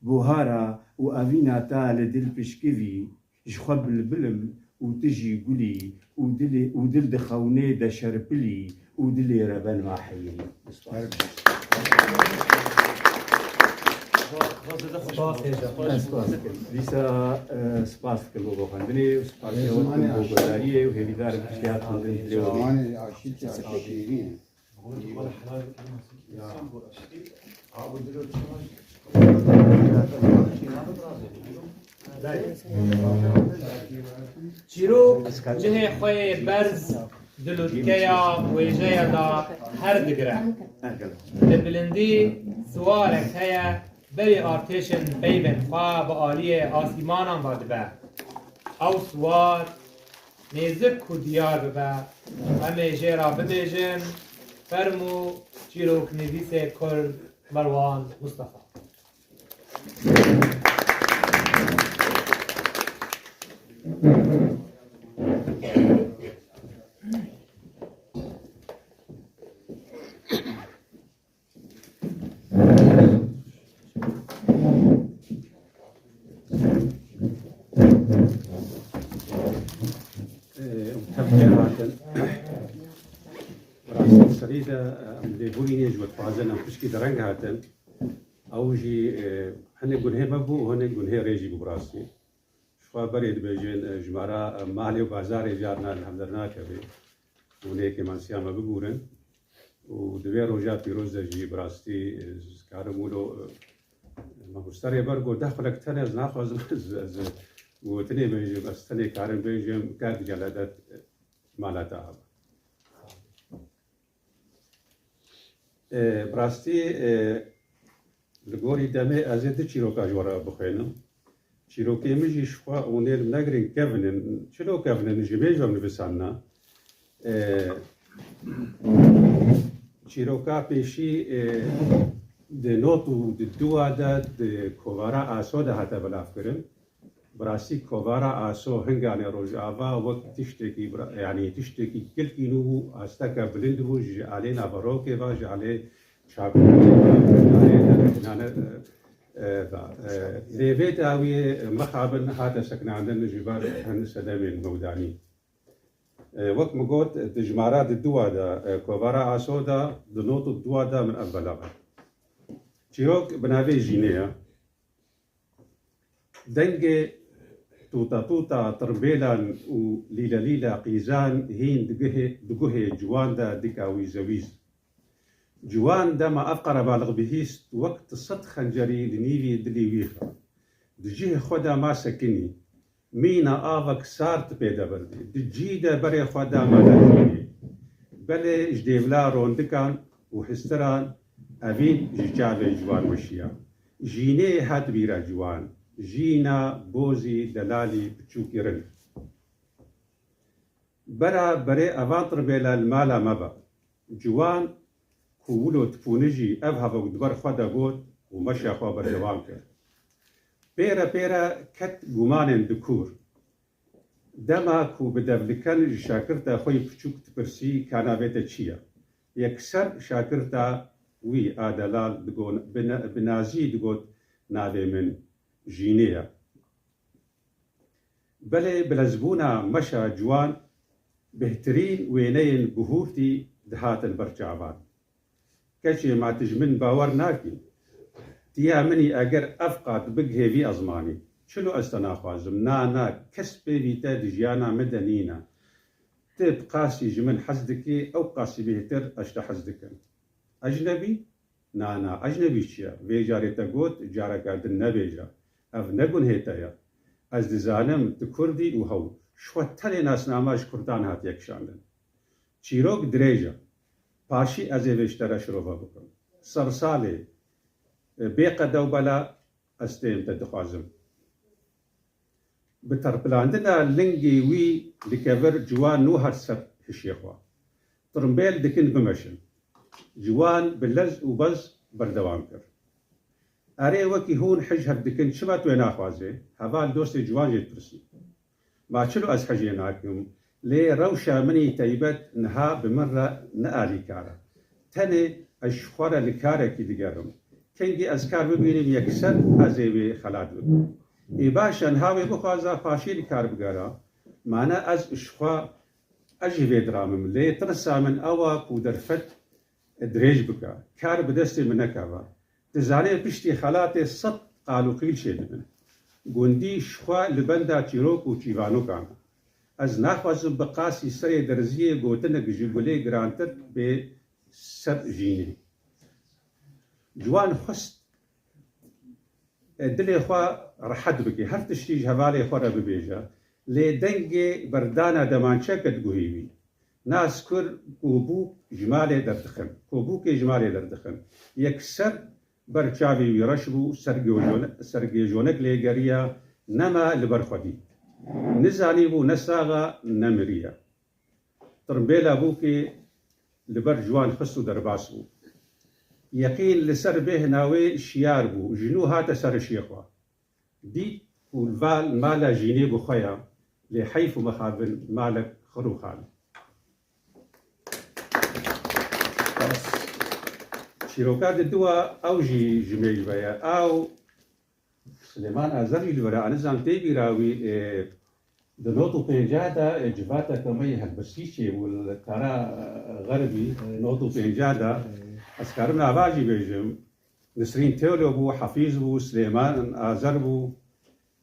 buhara û evîna te li dil pişkivî, ji xwe bilbilim û tu jî gulî û dilê, û dil di xewnê de şerpilî û dilê reben ma heyirî. Spas. Spas hêja. Ez spas dikim. Dîsa, e, spas dikim bo xwendinê û spas dikim bo guhdariyê û hêvîdar im piştî hat xwendin dilê we. Zimanê aşîtî, aşîtî şîrîn e. Çîrok cihê xwe yê berz di lûtkeya wêjeya de her digire. Li bilindî siwarek heye, berî artêşên peyvên xwe bi aliyê asîmanan ve dibe. Ew siwar nêzik ku diyar bibe, em ê jê re bibêjin, fermû çîroknivîsê Kurd Merwan Mustafa. Di reng hatin. Ew jî, e, hinek gunhê me bû û hinek gunhê rê jî bû bi rastî. Ji xwe berê dibêjin, e, jimara, e, malê û bazarê carna li hevdar nakeve. Hûn ê kêmansiya me bibûrin. Û di vê roja pîroz de jî bi rastî, e, ez karim wilo, e, mamoste Rêber got, deh xulek tene ez naxwazim, ez, ez gotinê bêjim, ez tenê karim bêjim, ker digele det, e, mala te ava. E, bi rastî, e, li gorî demê ez ê du çîroka ji we re bixwînim. Çîrokê min jî ji xwe hûn ê li min negirin kevin in. Çilo kevin in? Ji mêj ve min nivîsandina. E, çîroka pêşî, e, di not û di dua de di kovara Aso de hate belavkirin. Bi rastî kovara Aso hinganê Rojava wek tiştekî bira-, yanî tiştekî kilkî nû bû, asteke bilind bû, ji alê naverokê ve, ji alê çapeyanê ve, ji alê derketinane, e, e, ve. E, lê vê dawiyê mixabin hate sekinandin ji ber hin sedemên mewdanî. E, wek min got, di jimara di dua de, e, kovara Aso de, di not û dua de min ev belav. Çîrok bi navê Jînê ye. Dengê tûta tûta tirbêlan û lîle lîle qîzan hîn di guhê, di guhê ciwan de dika wîze wîz. Ciwan dema ev qerebalix bihîst, wek ti sed xencerî li nîvî dilî wî xist. Di cihê xwe de ma sekinî. Mîna avek sar ti pê de birdî. Di cî de berê xwe da ma derdikî. Belê ji dêvla rondikan û histiran evîn ji çavê ciwan weşiya. Jînê hat bîra ciwan. Jîna, bozî, delalî, piçûkî rind. Bera berê evan tirbêla li mala me be. Ciwan ku wilo dipûnijî ev hevok di ber xwe de got û meşa xwe berdewam kir. Pêre pêre ket gumanên di kûr. Dema ku bi devliken ji şakirta xwe yî piçûk dipirsî, ka navê te çi ye? Yekser şakirta wî a delal digon, bi ne-, bi nazî digot, navê min Jînê ye. Belê bilezbûna meşa ciwan bêhtirîn wêneyên guhûrtî dihatin ber çavan. Keçê ma tu ji min bawer nakî? Tiya min î eger ev qat bigihê vî ezmanî. Çilo ez te naxwazim? Na, na, kes pêvî te di jiyana min de nîne. Tu bi qasî ji min hez dikî, ew qasî bêhtir ez ji te hez dikim. Ecnebî? Na, na, ecnebî çi ye? Vê carê te got, careke din nebêje. Ev ne gunhê te ye. Ez dizanim tu kurd î û hew. Ji xwe tenê nasnama ji kurdan hatiye kişandin. Çîrok dirêj e. Paşî ez ê vê ji te re şirove bikim. Sersalê, e, bê qede û bela ez têm te dixwazim. Bi terpilandina lingê wî li kevir ciwan nû hat ser hişê xwe. Tirimbêl dikin bimeşin. Ciwan bi lez û bez berdewam kir. Erê, wekî hûn hij hev dikin, çima tu wê naxwazê? Heval dostê ciwan jê dipirsî. Ma çilo ez hejê nakim? Lê rewşa min î teybet niha bi min re ne alîkar e. Tenê ez ji xwe re li karekî digerim. Kengî ez kar bibînim, yekser ez ê wê xelat bikim. Ê baş e, niha wê bixwaza paşê li kar bigera. Ma ne ez ji xwe, ez jî vê diramim. Lê tirsa min ew e ku derfet dirêj bike. Kar bi destê min nekeve. Dizanê piştî xelatê sed qal û qîl çêdibin. Gundî ji xwe li benda çîrok û çîvanokan e. Ez naxwazim bi qasî serê derziyê gotinek ji gulê girantir bê ser Jînê. Ciwan xwest, e, dilê xwe rehet bike, her tiştî ji hevalê xwe re bibêje. Lê dengê berdana demançeke di guhê wî. Nas kir ku bûk ji malê derdixin. Ku bûkê ji malê derdixin. Yekser ber çavê wî reş bû, sergêjone-, sergêjonek lê geriya, nema li ber xwe dît. Nizanîbû ne sax e, ne miriye. Tirimbêla bûkê li ber ciwan xist û derbas bû. Yeqîn li ser bêhna wê şiyar bû, ji nû hate ser hişê xwe. Dît ku li va mala Jînê bi xwe ya, lê heyf û mixabin malek xir û xal. Çîroka di dua ew jî ji mêj ve ye. Ew Silêman Azer jî li vir e, anizan tê bîra wî, e, di not û pêncah de, e, civateke me yê helbestî çêbû li Kara, e, Xerbî, not û pêncah de, Ez karim nava jî bêjim. Nisrîn Tewlo bû, Hafîz bû, Silêman Azer bû,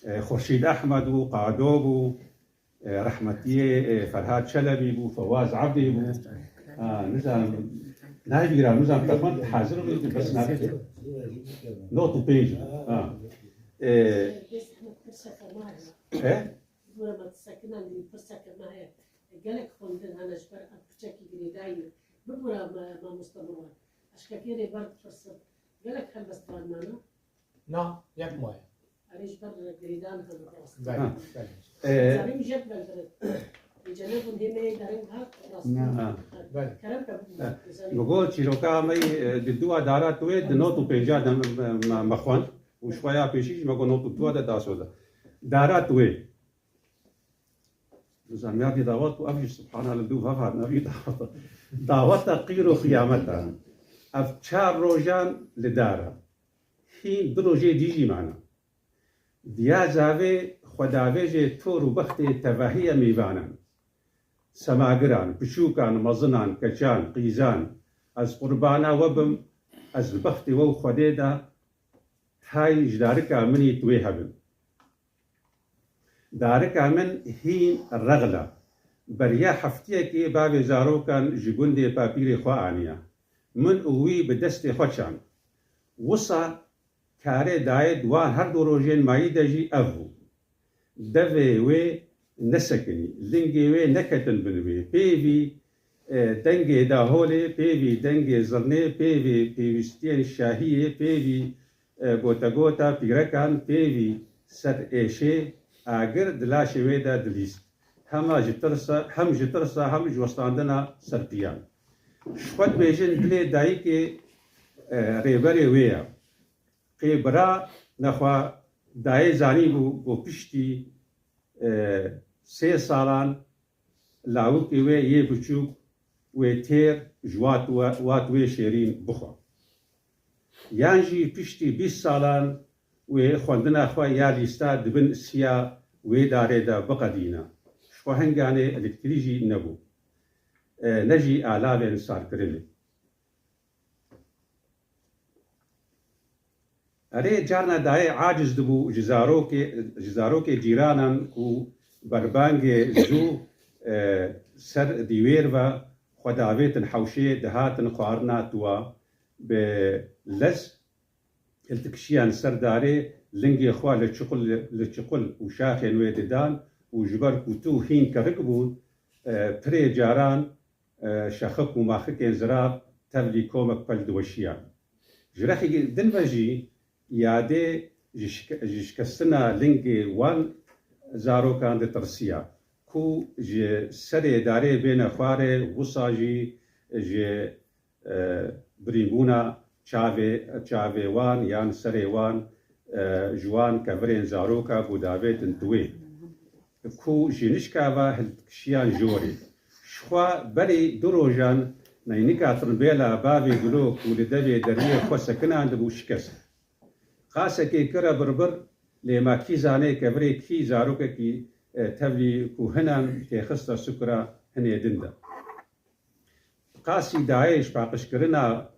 e, Xurşîd Ehmed bû, Qado bû, e, rehmetiyê, e, Ferhad Çelebî bû, Fewaz Ebdî bû. Ha, nizam, nayê bîra, nizam, te xwend hazir bû, bes nabê. Not û pênc. Ha. E, e? Bibûra me, tu sekinan dî pirseke me heye. Gelek xwendin hene ji ber ev piçekî girêdayî ne. Bibûra me, mamoste Mirwan. Eşkekê rêber dipirsin. Gelek helbestvan mane? Na, yek maye. Erê ji ber girêdan hene rast. Belê, Ha. belê. Ee, Zanîm jek beldirin. Cenebûn hêmeyê derin hat rast. Na. Ha. Belê. Kerem ke bû. Ha. Zanîm. Mi got çîroka me, e, di dua dara tu wê di not û pênca de me, me, me xwend. Û ji xwe ya pêşî jî me got not û dua de daso de. Dara tu wê. Nizam ya vî dawet û ev jî subhana li dû hev hatin, ev jî dawet e. Daweta qîr û qiyameta. Ev çar rojan li dar e. Hîn du rojê dî jî mane. Diya zavê xwedavêjê tor û bextê tevahiye mêvanan. Semagiran, piçûkan, mezinan, keçan, qîzan, ez qurbana we bim, ez li bextê we û Xwedê de tay ji darika min î tu wê hebin. Darika min hîn rexl e. Beriya heftiyekê bavê zarokan ji gundê papîrê xwe aniye. Min û wî bi destê xwe çand. Wisa karê dayê di wan her du rojên mayî de jî ev bû. Devê wê nesekinî, lingê wê neketin bin wê. Pêvî, e, dengê daholê, pêvî dengê zirnê, pêvî pêwîstiyên şahiyê, pêvî e, gotegota pîrekan, pêvî ser êşê agir di laşê wê de dilîst. Hema ji tirsa, hem ji tirsa, hem ji westandina serpiyan. Ji xwe dibêjin dilê dayikê, e, rêberê wê ye. Qê bira nexwe dayê zanîbû ku piştî, e, sê salan lawikê wê yê biçûk wê têr ji wat we-, wat wê şêrîn bixwe. Yan jî piştî bîst salan wê xwendina xwe ya lîsta di bin siya wê darê de biqedîne. Ji xwe hinganê elektrî jî nebû. E, ne jî alavên sarkirinê. Erê, carna dayê aciz dibû ji zarokê, ji zarokê cîranan ku berbangê zû, e, ser dîwêr ve xwe davêtin hewşê, dihatin xwarina tuwa bi lez hiltikişiyan ser darê, lingê xwe li çiqul, li çiqul û şaxên wê didan û ji ber ku tu hîn kerik bûn, e, pirê caran e, şexik û maxikên zirav tevlî komek pel diweşiya. Ji rexî din ve jî yadê ji şike-, ji şikestina lingê wan zarokan ditirsiya, ku ji serê darê bêne xwarê, wisa jî ji, e, birînbûna çavê, çavê wan yan serê wan, e, ji wan kevirên zaroka ku davêtin tuwê. Ku ji nişka ve hilkişiyan jorê. Ji xwe berî du rojan neynika tirimbêla bavê Gulo ku li devê deriyê xwe sekinandibû şikest. Qasekê kire birbir, lê ma kî zanê kevirê kî zarokekî, e, tevlî ku hinan têxiste sukra hinê din de. Qasî dayê ji paqijkirina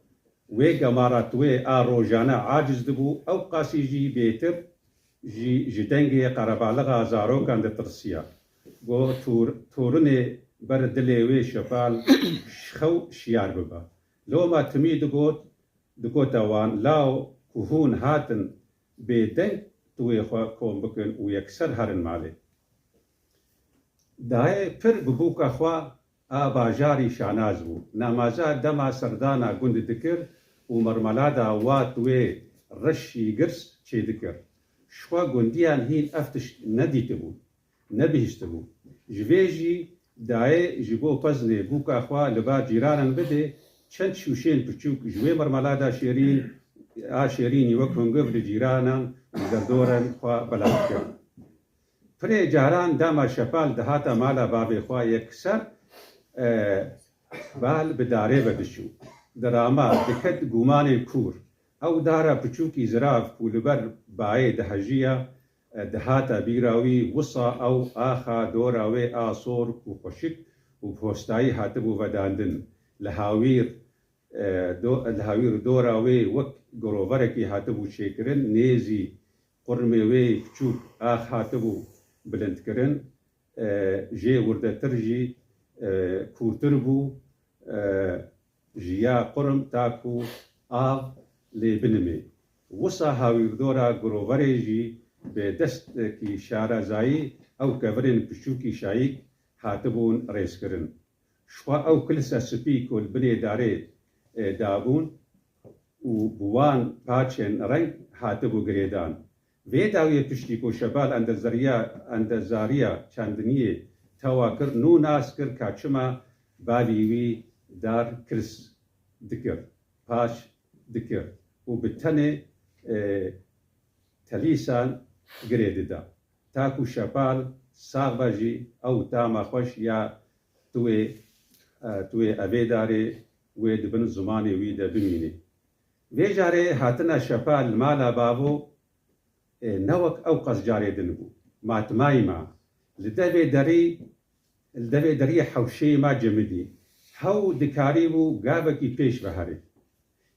wê gemara tuwê a rojane aciz dibû, ew qasî jî bêtir jî ji dengê qerebalixa zarokan ditirsiya. Got, "Tor-, torinê ber dilê wê şepal ji xew şiyar bibe." Loma timî digot, digote wan, "Law ku hûn hatin bêdeng tuwê xwe kom bikin û yekser herin malê." Dayê pir bi bûka xwe a bajarî şanaz bû. Namaza dema serdana gund dikir û mermelada wat wê reşî girs çêdikir. Ji xwe gundiyan hîn ev tişt nedîtibû, nebihîstibû. Ji vê jî dayê ji bo pezinê bûka xwe li ba cîranan bidê, çend şûşên piçûk ji wê mermelada şêrîn, a şêrînî wek hungiv li cîranan û derdoran xwe belav dikir. Pirê caran dema şepal dihata mala bavê xwe yekser, e, bal bi darê ve diçû. Dirama, diket gumanê kûr. Ew dara piçûkî zirav ku li ber bayê dihejiya, e, dihata bîra wî, wisa ew axa dora wê a sor û xweşik û bi hostayî hatibû vedandin. Li hawîr, e, do-, li hawîr dora wê wek giroverekî hatibû çêkirin, nêzî qurmê wê piçûk ax hatibû bilindkirin, e, jê wirdetir jî, e, kûrtir bû, e, ji ya qurm ta ku av lê binimê. Wisa hawîrdora giroverê jî bi destekî şarezayî ew kevirên piçûkî şayîk hatibûn rêzkirin. Ji xwe ew kilise spî ku li binê darê, e, dabûn û bi wan paçên reng hatibû girêdan. Vê dawiyê piştî ku Şebal endezeriya, endezariya çandiniyê tewa kir, nû nas kir ka çima bavî wî dar kilis dikir, paç dikir û bi tenê, e, telîsan girê dida. Ta ku Şepal sax be jî ew tama xweş ya tu wê, e, tu wê evê darê wê di bin zimanê wî de bimînê. Vê carê hatina Şepal li mala bavo, e, ne wek ew qas carê din bû. Matmayî ma. Li devê derî, li devê deriyê hewşeyê ma cemidî. Hew dikarîbû gavekî pêş ve herê.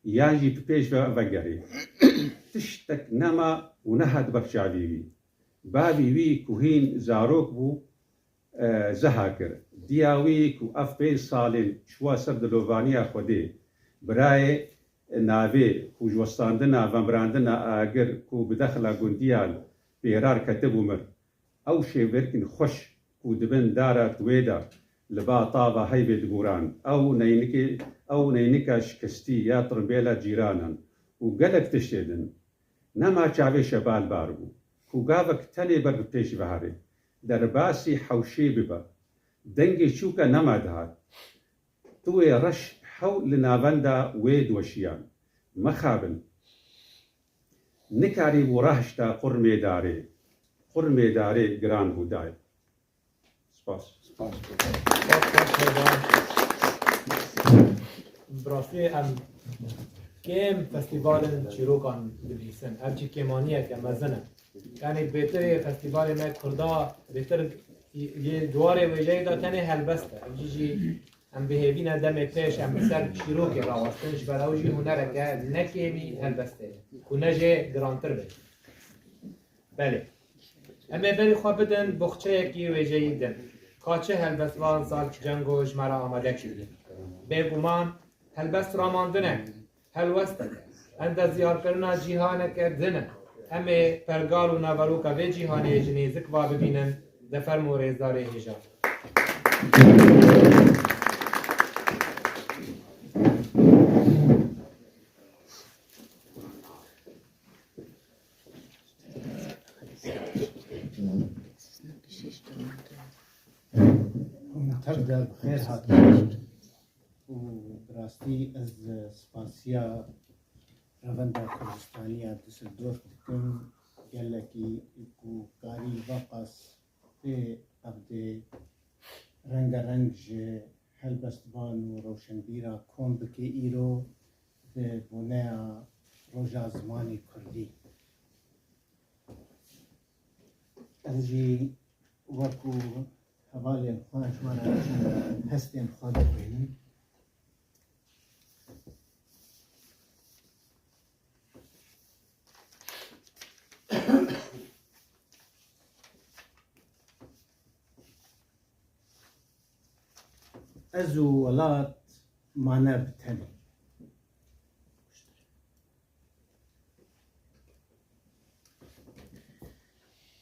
Yan jî bi pêş ve vegerê. Tiştek nema û nehat ber çavî wî. Bavî wî ku hîn zarok bû, e, zeha kir. Diya wî ku ev pênc salên çûwa ser dilovaniya Xwedê, birayê navê ku ji westandina vemirandina agir ku bi dexla gundiyan pêrar ketibû mir. Ew şêwirkên xweş ku di bin dara tuwê de li ba tava heyvê diguran, ew neynikê, ew neynika şikestî ya tirimbêla cîranan û gelek tiştê din. Nema çavê Şebal bar bû ku gavek tenê ber bi pêş ve herê, derbasî hewşê bibe. Dengê çûke nema dihat. Tu wê reş hew li navenda wê diweşiyan. Mexabin. Nikarîbû rahişta qurmê darê. Qurmê darê giran bû dayê. Spas. Spas. Bi rastî em kêm festîvalên çîrokan dibihîsin. Ev jî kêmaniyeke mezin e. Yanî bêtir ê festîvalê me kurda, bêtir yê di warê wêjeyê de tenê helbest e. Ev jî jî em bi hêvî ne demê pêş em li ser çîrokê rawestin, ji ber ew jî hunereke ne kêmî helbestê ye, ku ne jê girantir be. Belê. Em ê berî xwe bidin boxçeyekî wêjeyî din. Ka çi helbestvan Zalç Cengo ji me re amade kiriye. Bêguman helbest ramandin e. Helwest e. Endeziyarkirina cîhaneke din e. Em ê pergal û naveroka vê cîhanê ji nêzik va bibînin, de fermo rêzdarê hêja. Tev de bi xêr hatin. û bi rastî ez spasiya Revenda Kurdistaniya Düsseldorf dikim, gelekî ku karî veqas pê evdê rengereng ji helbestvan û rewşenbîra kom bike îro bi boneya Roja Zimanê Kurdî. Ez jî wekû hevalên xwe ji me re hestên xwe dixwînim. Ez û welat mane bi tenê.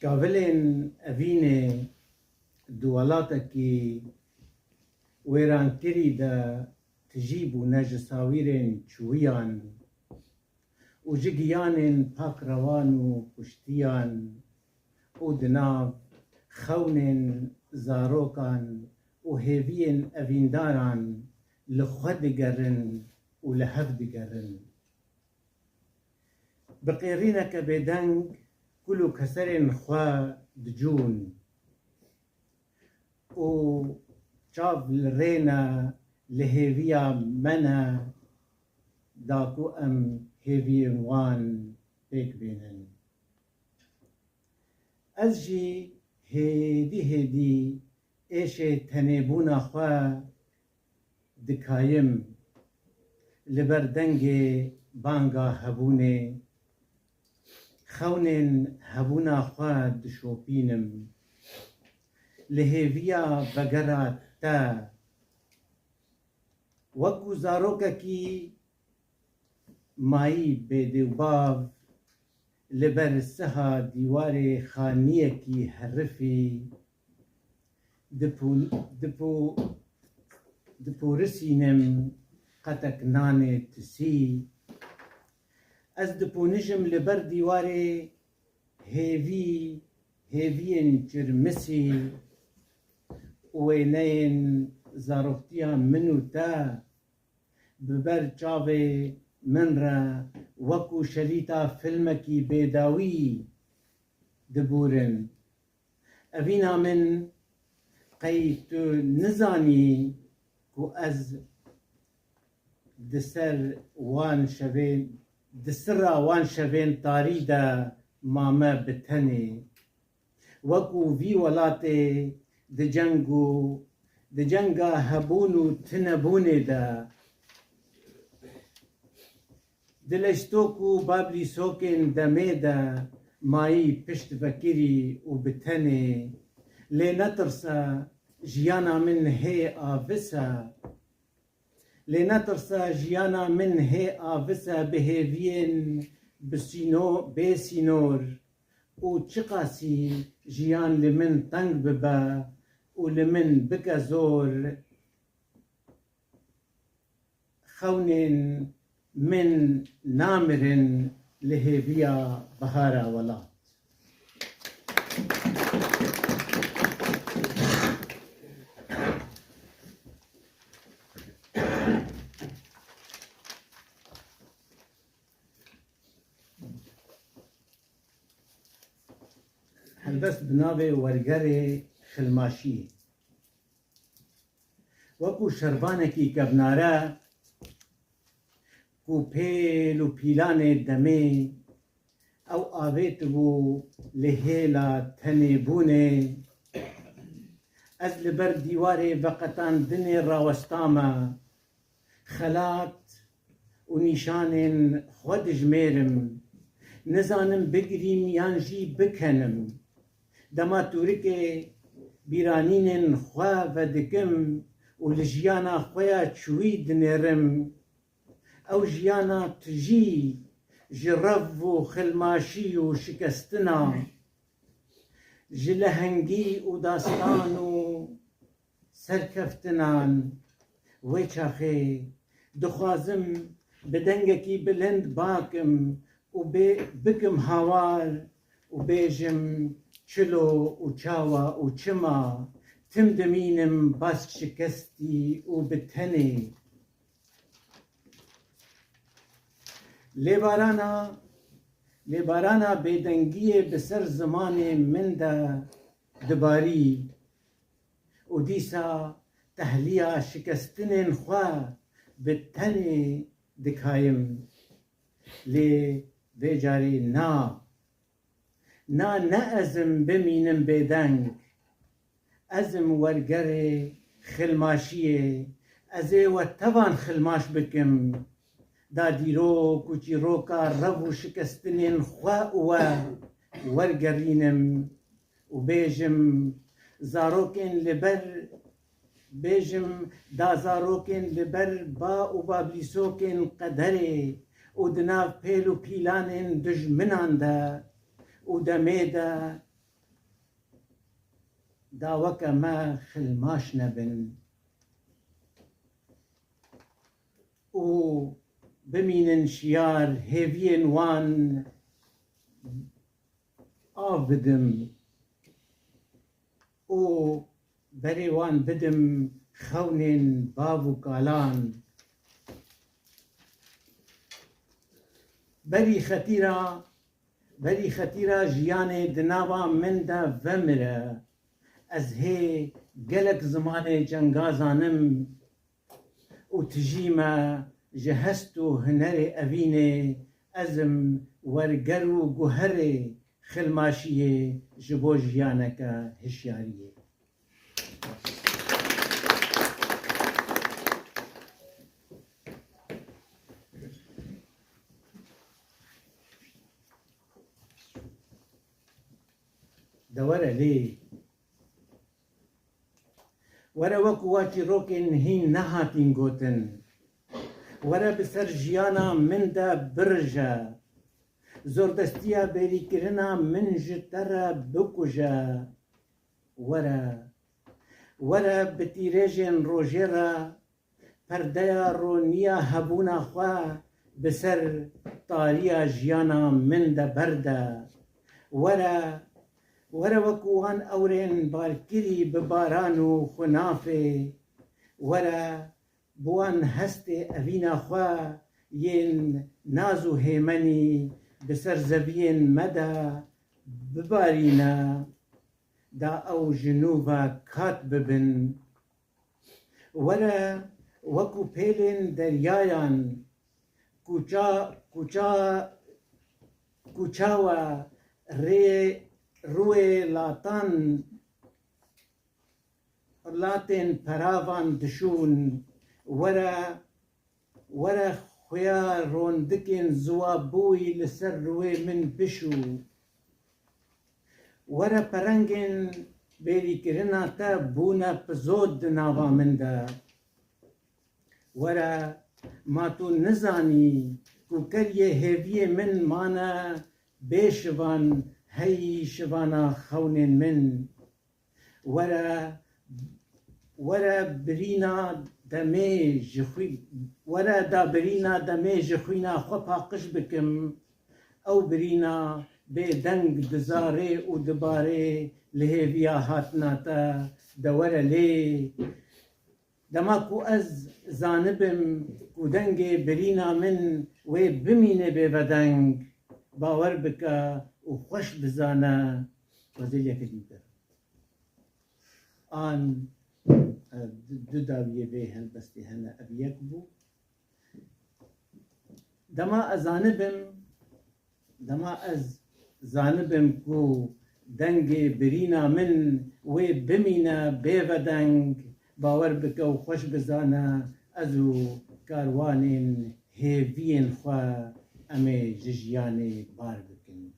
Kavilên evînê di welatekî wêrankirî de tijî bûne ji sawîrên çûwiyan û ji giyanên pakrewan û kuştiyan û di nav xewnên zarokan û hêviyên evîndaran li xwe digerin û li hev digerin. Bi qêrîneke bêdeng kul û keserên xwe dicûn û çav li rê ne, li hêviya me ne, da ku em hêviyên wan pêk bînin. Ez jî hêdî hêdî êşê tenêbûna xwe dikayim. Li ber dengê banga hebûnê, xewnên hebûna xwe dişopînim. Li hêviya vegera te, wekû zarokekî mayî bêdê û bav, li ber siha dîwarê xaniyekî herifî, dipû-, dipû-, dipûrisînim qetek nanê tisî. Ez dipûnijim li ber dîwarê hêvî, hêviyên çirmisî û wêneyên zaroktiya min û te. Bi ber çavê min re wekû şerîta filmekî bêdawî dibûrin. Evîna min, qey tu nizanî ku ez di ser wan şevên, di sira wan şevên tarî de mame bi tenê? Wekû vî welatê di ceng û di cenga hebûn û tinebûnê de, di leştok û bablîsokên demê de mayî pişt vekirî û bi tenê. Lê netirse, jiyana min hê avis e. Lê netirse, jiyana min hê avis e bi hêviyên bi sîno-, bê sînor û çiqasî jiyan li min teng bibe û li min bike zor, xewnên min namirin li hêviya bihara welat. Helbest bi navê Wergerê Xilmaşiyê. Wekû şervanekî kevnare ku pêl û pîlanê demê ew avêtibû li hêla tenêbûnê, ez li ber dîwarê veqetandinê rawestame. Xelat û nîşanên xwe dijmêrim. Nizanim bigirîm yan jî bikenim. Dema tûrikê bîranînên xwe vedikim û li jiyana xwe ya çûyî dinêrim, ew jiyana tijî ji rev û xilmaşî û şikestina, ji lehengî û dastan û serkeftinan wê çaxê dixwazim bi dengekî bilind bakim û bê-, bikim hawar û bêjim: çilo û çawa û çima tim dimînim bas şikestî û bi tenê. Lêbarana, lêbarana bêdengiyê bi ser zimanê min de dibarî û dîsa tehliya şikestinên xwe bi tenê dikayim. Lê vê carê na. Na, ne ez im bimînim bêdeng. Ez im wergerê xilmaşiyê. Ez ê we tevan xilmaş bikim. Da dîrok û çîroka rev û şikestinên xwe û we wergerînim û bêjim: zarokên li ber, bêjim, da zarokên li ber ba û bablîsokên qederê û di nav pêl û pîlanên dijminan de û demê de, da weke me xilmaş nebin û bimînin şiyar hêviyên wan av bidim û berê wan bidim xewnên bav û kalan. Berî xetîra, berî xetîra jiyanê di nava min de vemire. Ez hê gelek zimanê cenga zanim û tijî me ji hest û hunerê evînê. Ez im werger û guherê xilmaşiyê ji bo jiyaneke hişyariyê. De were lê. Were wekû wa çîrokên hîn nehatîn gotin. Were bi ser jiyana min de birije. Zordestiya bêrîkirina min ji te re bikuje. Were, were bi tîrêjên rojê re perdeya roniya hebûna xwe bi ser tariya jiyana min de berde. Were, were wekû wan ewrên barkirî bi baran û xunafê. Were bi wan hestê evîna xwe yên naz û hêmenî bi ser zeviyên me de bibarîne, da ew ji nû ve kat bibin. Were wekû pêlên deryayan, kuça, kuça, kuçawa rê, rûyê latan, latên peravan dişûn. Were, were xuya rondikên ziwabûyî li ser rûyê min bişû. Were perengên bêrîkirina te bûne pizod di nava min de. Were, ma tu nizanî ku keriyê hêviyê min mane bê şivan heyî şivana xewnên min. Were, were birîna demê ji xwî-, were da birîna demê ji xwîna xwe paqij bikim. Ew birîna bêdeng dizarê û dibarê li hêviya hatina te de were lê. Dema ku ez zanibim ku dengê birîna min wê bimîne bêvedeng, bawer bike û xweş bizane, xwezêliyeke dî bide. An, e, du, du dawiyê vê helbestê hene, ev yek bû. Dema ez zanibim, dema ez zanibim ku dengê birîna min wê bimîne bêvedeng, bawer bike û xweş bizane, ez û karwanên hêviyên xwe em ê ji jiyanê bar bikin.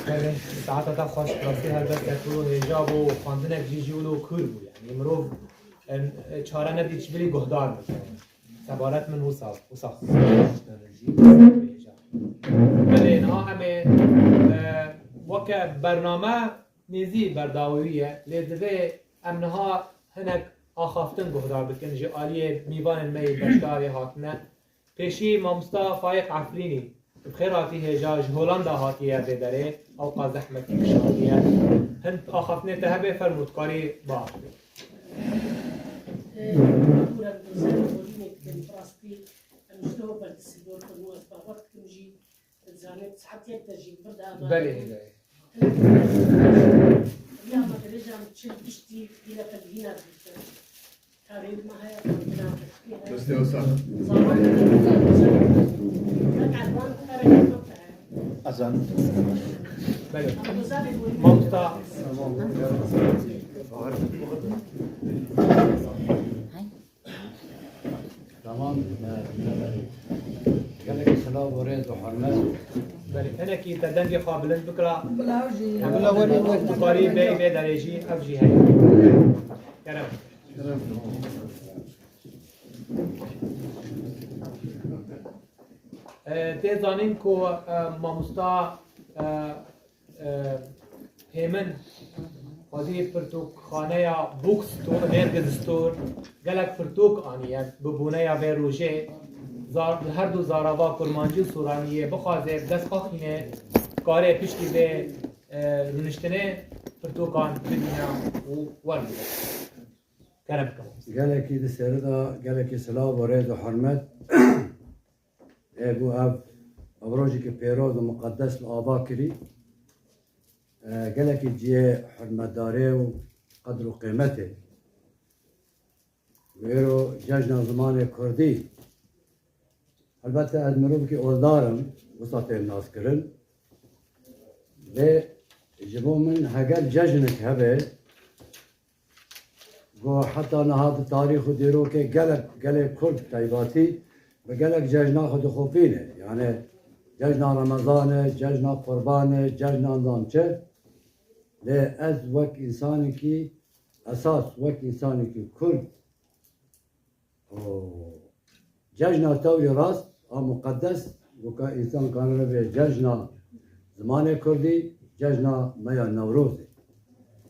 Belê, saeta te xweş, rastî helbestek wilo hêja bû, xwendinek jî jî wilo kûr bû. Yanî mirov, em, çare nedît ji bilî guhdar bike. Sebaret min wisa, wisa xweş. Belê, niha em ê, e, weke bername nêzî berdawî ye, lê divê em niha hinek axaftin guhdar bikin ji aliyê mîvanên me yê beşdarê hatine. Pêşî mamosta Faîq Efrînî, bi xêr hatî hêja, ji Holanda hatiye vê derê, ewqa zehmetî kişandiye. Hin axaftinê te hebe, fermû, tu karî ba. Em ji te re borînê dikin, bi rastî em ji te berdestî dor xwin û ez bawer dikim jî, zanim saet yek de jî li vir de amade Belê, bûn. Belê. Ya me dirêjan çil piştî yine xwe dihîna dîtin. Karê me heye, xwendina Tirkî heye. Destê wisa. Zaten Ezan. Belê. Mamosta. Tamam. Gelek silav û rêz û hurmet. Belê, hinekî te dengê xwe bilind bikira. Bila were, were. Tu karî bê, bê derê jî, ev jî heye. Kerem. E, tê zanîn ku, e, mamosta, e, e, Hêmin xwedî pirtûkxaneya Bookstore, Nergis Store, gelek pirtûk aniye bi boneya vê rojê. Zar-, li her du zarava kurmancî û soranî yê bixwaze bi dest xwe xîne, kare piştî vê, e, rûniştinê pirtûkan bibîne û werbigre. Kerem bike. Gelekî di serî de gelekî silav û rêz û hurmet. Ê bû ev, ev rojekî pêroz û muqedes li ava kirî. E, gelekî cihê hurmetdarê û qedr û qîmetê. Wêro cejna zimanê kurdî. Helbete ez mirovekî oldar im, wisa têm naskirin. Lê ji bo min heger cejnek hebe, ku heta niha di tarîx û dîrokê gelek, gelê kurd taybatî bi gelek cejna xwe dixopîne. Yani Cejna Remezan e, cejna Qurban e, cejna nizam çi. Lê ez wek însanekî, esas wek însanekî Kurd, û cejna tewrî rast a muqeddes, weka însan kanibe bê cejna zimanê Kurdî, cejna me ya Newrozê.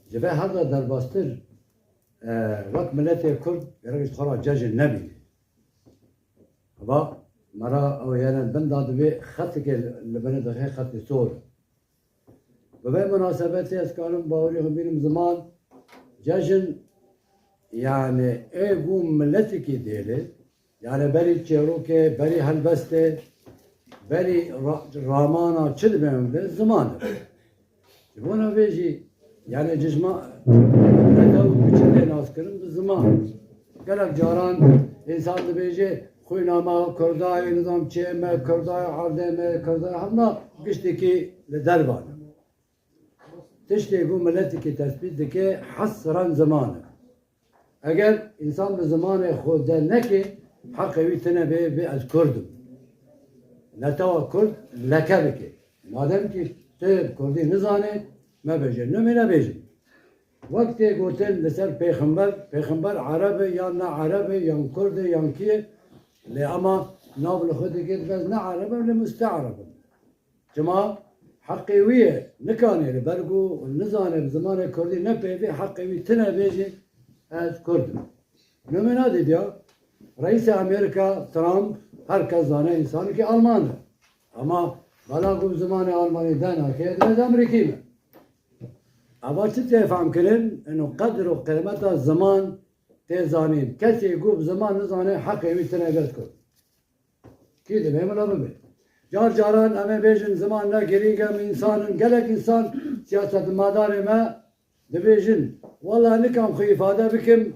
Ji vê her de derbastir, e, wek miletê Kurd gerek ji xwe re cejn nebîne. Heva me re ew yene bin da divê xetikê li binê dixe xetê sor. Bi vê munasebetê ez karim bawerî xwe bînim ziman, cejn, yani ê bû miletekî dêlê, yani berî çêrokê, berî helbestê, berî ra-, ramana çi dibe min bê, ziman e. Ji bona vê jî, yani cejna netew û çi tê naskirin bi ziman. Gelek caran însan dibêje, xwîna me Kurda ye, nizam çê me Kurda ye, erdê me Kurda ye, hemna giştekî li derva ne. Tiştê ku miletekî tespît dike, hesren ziman e. Eger însan bi zimanê xwe de neke, heqê wî tine bê, bê ez Kurd im. Netewa Kurd leke bike. Madem kî tu Kurdî nizane, mebêje. Nû min nebêjim. Wek tê gotin li ser pêxember, pêxember Ereb e yan ne Ereb e, yan Kurd e, yan kî ye? Lê ema nav li xwe dike, bes ne Ereb e, lê musteereb e. Çima? Heqê wî ye, nikanê li ber ku nizane bi zimanê Kurdî nepeyivê, heqê wî tine bêje, ez Kurd im. Nû min nedîtiya, Reîsê Amerîka Trump, her kes zane însanekî Alman e. Ama bela ku bi zimanê Almanî denake, ez Amerîkî me. Eva çi tê fehm kirin? Eno qedr û qîmeta ziman tê zanîn. Kesê ku bi ziman nizane, heqê wî tine bêje Kurd. Kî divê wila bibe? Car caran em ê bêjin ziman ne girîng e, em însan in. Gelek însan, siyasetmedarê me dibêjin, wela nikim xwe îfade bikim,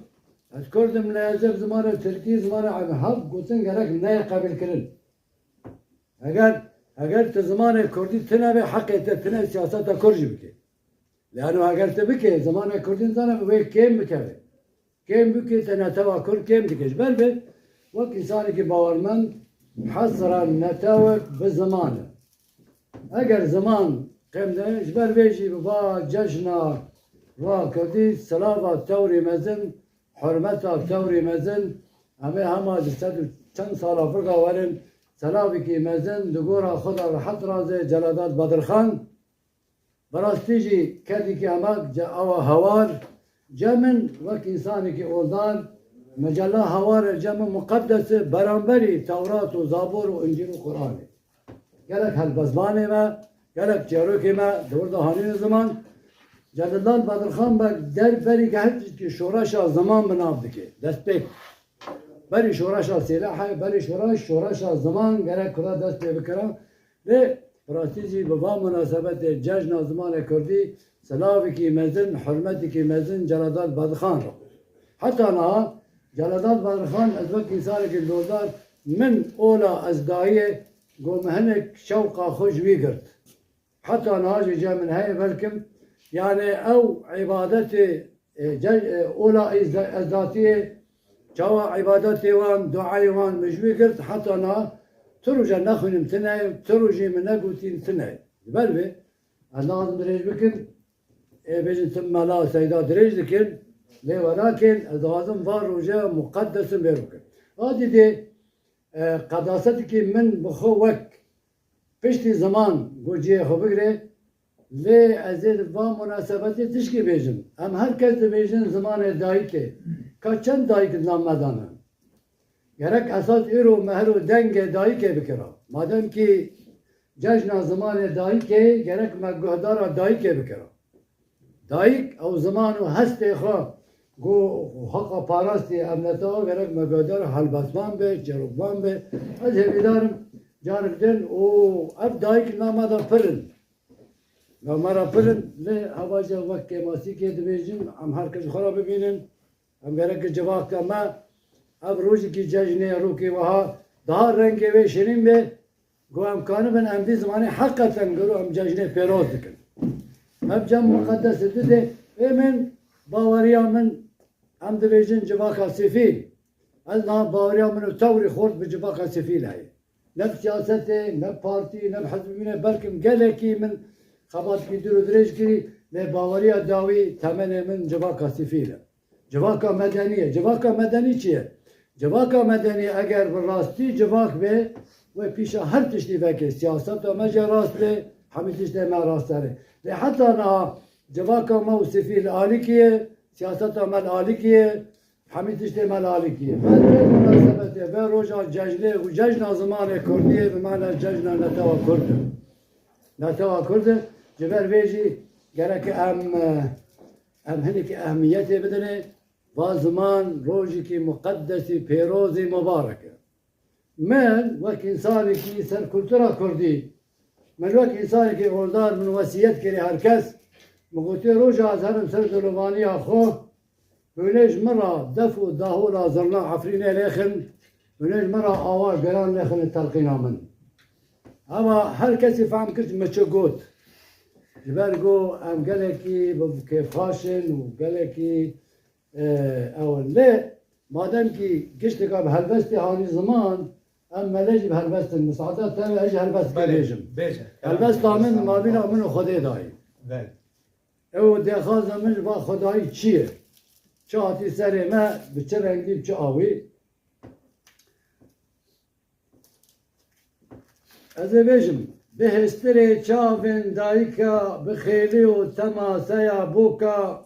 ez Kurd im, lê ez ê bi zimanê Tirkî, zimanê Ereb, hev gotin gerek neyê qebîlkirin. Eger, eger tu zimanê Kurdî tine be, heqê te tine siyaseta Kurd jî bike. Lê eno eger tu bike, zimanê Kurdî nizane, wê kêm bikeve. Kêm bike, te netewa Kurd kêm dike. Ji ber vê wek însanekî bawermend, hesra netewek bi ziman e. Eger ziman kêm de, ji ber vê jî bi va cejna va Kurdî, silava tewrî mezin, hurmeta tewrî mezin, em ê hema ji sed û çend sala vir de werin, silavekî mezin di gora xwe de rehet razê Celadat Bedirxan. Bi rastî jî kedekî emek ce awa hawar, ce min wek însanekî oldar, mecella hawar e, ce min muqeddes e, beramberî Tewrat û Zabor û Încîl û Quranê. Gelek helbestvanê me, gelek çêrokê me di wir de hanîne ziman. Celadat Bedirxan be der berî ke her tiştî şoreşa ziman bi nav dike. Destpêk. Berî şoreşa sîlehê, berî şoreş, şoreşa ziman gerek Kurda dest pê bikira. Lê bi rastî jî bi van munasebetê cejna zimanê Kurdî silavekî mezin, hurmetekî mezin Celadat Bedirxan re. Heta niha Celadat Bedirxan, ez wek însanekî doldar, min ola ez daye, got min hinek şewqa xwe ji wî girt. Heta niha jî cem min heye belkim, yani ew îbadetê, e, ce-, e, ola ez, ez datiyê, çawa îbadetê wan, duayê wan min ji wî girt, heta niha tu roja nexwînim tune, tu rojî min negotîn tune. Ji ber vê, ez naxwazim dirêj bikim, ê bêjin tim mela seyda dirêj dikin, lê we nakên, ez dixwazim van roje muqeddesin bêr bikim. A dîdê, e, qedasetekî min bi xwe wek piştî ziman got cihê xwe bigire, lê ez ê di van munasebetê tişkî bêjim. Em her kes dibêjin zimanê dayikê. Ka çend dayik di nav me de ne? Gerek esas îro me hero dengê dayikê bikira. Madem kî cejna zimanê dayikê, gerek me guhdara dayikê bikira. Dayik ew ziman û hestê xwe ku heqa parastî emneta gerek me guhdar helbestvan be, çêrokvan be. Ez hêvîdar im carek din û ev dayik li nav me de pir in. Nav me re pir in, lê heva jî wek kêmasîkê dibêjin, em her kes ji xwe re bibînin. Em gerek civaka me ev rojekî cejnê rokê wiha daha rengê wê şirîn be. Ku em kanibin em vî zimanê heqeten gelo em cejnê pêroz dikin. Ev cem muqedes e, didê ê min, baweriya min, em dibêjin civaka sivîl. Ez niha baweriya min û tewrî xort bi civaka sivîl heye. Ne bi siyasetê, ne bi partî, ne bi hizbî min e, belkim gelekî min xebatekî dûr û dirêj kirî, lê baweriya dawî temenê min civaka sivîl e. Civaka medenî ye. Civaka medenî çi ye? Civaka medenî eger bi rastî civak bê, wê pîşa her tiştî veke. Siyaseta me jî rast bê, hemî tiştê me rast serê. Lê heta niha civaka me û sivîl alîkî ye, siyaseta me li alîkî ye, hemî tiştê me li alîkî ye. Vê, vê munasebetê, vê roja cejnê û cejna zimanê kurdî ye, bi mana cejna netewa kurd e. Netewa kurd e. Ji ber vê jî gerek em, em hinekî ehmiyetê bidinê. Va ziman rojekî muqeddesî, pêrozî, mubarek e. Min wek însanekî ser kultura kurdî, min wek însanekî oldar min wesiyet kirî her kes. Min gotiye roja ez herim ser dolovaniya xwe, hûnê ji min re def û dahola zirna Efrînê lêxin, hûnê ji min re awa geran lêxin li telqîna min. Eva her kesî fehm kir min çi got. Ji ber ku em gelekî bi kêfxweş in û gelekî, e, ew in. Lê madem kî giştika bi helbestê hanî ziman, em mele jî bi helbest in. Misaada te ez jî helbest Belê, bêjim. Bêje. Helbesta min mabîna min û Xwedê dayî. Belê. Ew dêxaza min ji va Xwedayî çi ye? Çi hatî serê me, bi çi rengî, bi çi awî? Ez ê bêjim, bi hêstirê çavên dayika, bi xêlî û temaseya boka,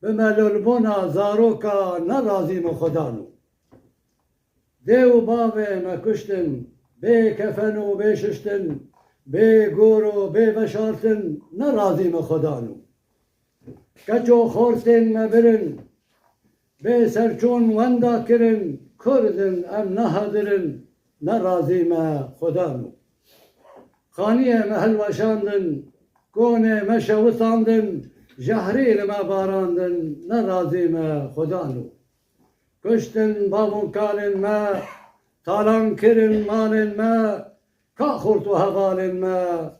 bi melolbûna zaroka, ne razî me Xwedan û. Dê û bavê me kuştin, bê kefen û bê şiştin, bê gor û bê veşartin, ne razî me Xwedan û. Keç û xortên me birin, bê serçûn wenda kirin, Kurd in em nehadir in, ne razî me Xwedan û. Xaniyê me hilweşandin, konê me şewitandin, jehrî li me barandin, ne razî me Xwedan û. Kuştin bav û kalên me, talan kirin malên me, ka xort û hevalên me,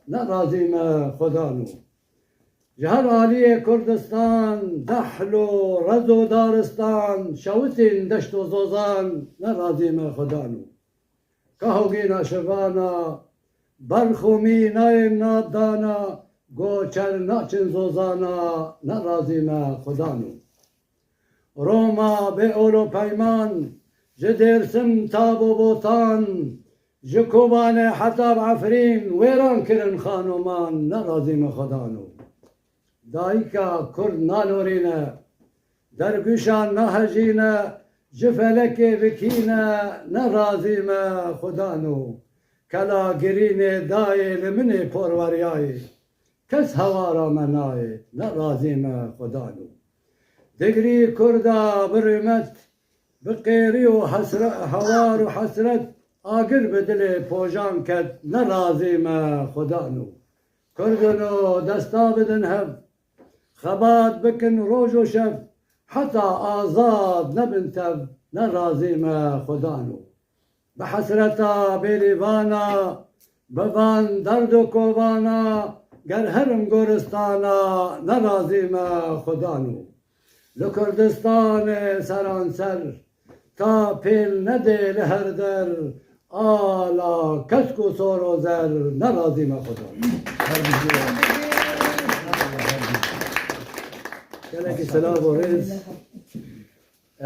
ne razî me Xwedan û. Ji her aliyê Kurdistan, dehl û rez û daristan, şewitîn deşt û zozan, ne razî me Xwedan û. Ka hogîna şivana, berx û mînayên nadana, goçer naçin zozana, ne razî me Xwedan û. Roma bê ol û peyman, ji Dêrsim ta bo Botan, ji Kobanê heta bi Efrîn, wêran kirin xanoman, ne razî me Xwedan û. Dayika Kurd nanorîne, dergûşan nahejîne, ji felekê vikîne, ne razî me Xwedan û. Kela girînê dayê li min ê porweriyayê, kes hewara me nayê, ne razî me Xwedan û. Digrî Kurda bi rûmet, bi qêrî û hesre-, hewar û hesret, agir bi dilê pojan ket, ne razî me Xwedan û. Kurdino desta bidin hev, xebat bikin roj û şev, heta azad nebin tev, ne razî me Xwedan û. Bi hesreta bêrîvana, bi van derd û kovana, ger herim goristana, ne razî me Xwedan û. Li Kurdistanê seranser, ta pêl nedê li her der, ala kesk û sor û zer, ne razî me Xwedan û. Gelekî silav û rêz.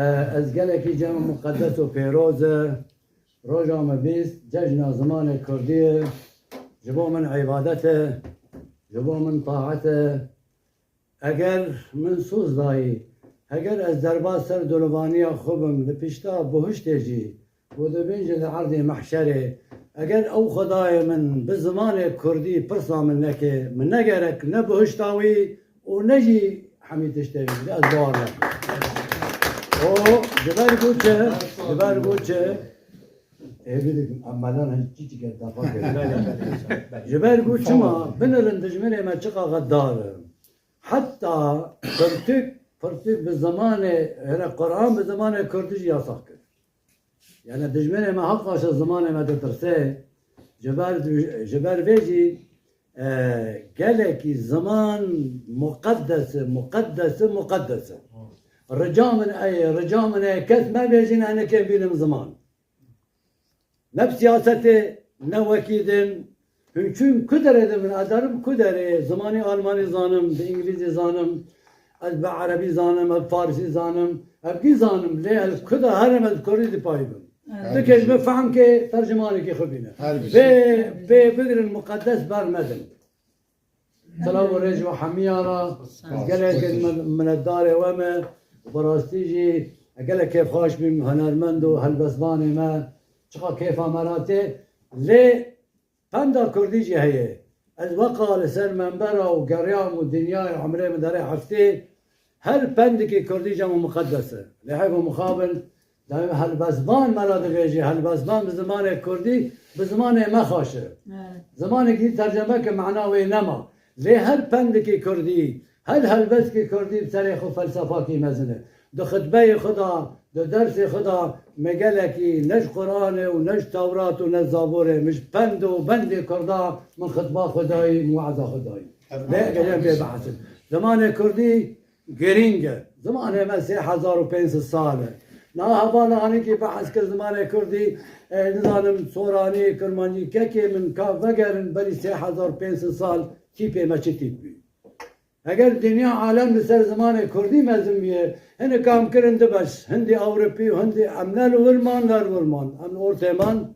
E, ez gelekî cem muqeddes û pêroz e. Roja me bîst, cejna zimanê kurdî ye. Ji bo min îbadet e, ji bo min taet e. Eger min soz dayî, heger ez derbas ser dolovaniya xwe bim, li pişta buhiştê jî, û dibin jî li erdê mehşerê, eger ew Xwedayê min bi zimanê kurdî pirsa min neke, min negerek ne buhişta wî û ne jî hemî tiştê wî, ez bawer nakim. Û ji ber ku çi, ji ber ku çi, ê, bidikim, em melan hin çi çi ket defa kir. Ji ber ku çima, binirin dijminê me çiqa xeddar in. Heta pirtûk, pirtûk bi zimanê, hele Quran bi zimanê kurdî jî yasax kir. Yani dijminê me haqaşa zimanê me ditirse, ji ber, ji ber vê jî, e, gelekî ziman muqeddes e, muqeddes e, muqeddes e. Rica min ey, rica min ey, kes mebêjin, enekê bînim ziman. Ne bi siyasetê, ne wekî din. Hûn çûn ku derê dibin? Ez derim ku derê? Zimanê almanî zanim, bi îngilîzî zanim, ez bi erebî zanim, ez bi farisî zanim, ez kî zanim. Lê ez ku de herim, ez kurdî dipayî bim. Evet. Bike ji min fehm ke, tercimanekî xwe bîne. Her bir Bê, şey. Bê bigirin, muqedes bernedin. Silav û rêj we hemiya re. Ez gelek min-, minetdarê we me. Bi rastî jî gelek kêfxweş bîm, hunermend û helbestvanê me. Çiqa kêfa me re tê. Lê penda kurdî jî heye. Ez weqa li ser membera û geriyam û dinyayê, umrê min derê heftê, her pendikî kurdî cem û muqedes e. Lê heyv û mixabin, dayê helbestvan me re dibêjî, helbestvan bi zimanê kurdî, bi zimanê me xweş e. Evet. Zimanekî terceme ke mana wê nema. Lê her pendikî kurdî, her helbestkî kurdî bi serê xwe felsefakî mezin e. Di xutbeyê xwe de, di dersê xwe de me gelekî ne ji Quranê û ne ji Tewrat û ne ji Zaborê, min ji pend û bendê kurda min xutba xwe dayî, min weza xwe dayî. Lê gelek bê behsin. Zimanê kurdî girîng e. Zimanê me sê hezar û pênc sed sal e. Niha hevala anîkî behs kir zimanê kurdî, e, nizanim soranî, kirmancî, kekê min ka vegerin berî sê hezar û pênc sed sal tîpê me çi tîp bî. Eger dinya alem li ser zimanê kurdî mezin bûye, hinek em kirin du beş, hindî ewropî û hindî, em ne li wir man, ne li wir man, em li ortê man.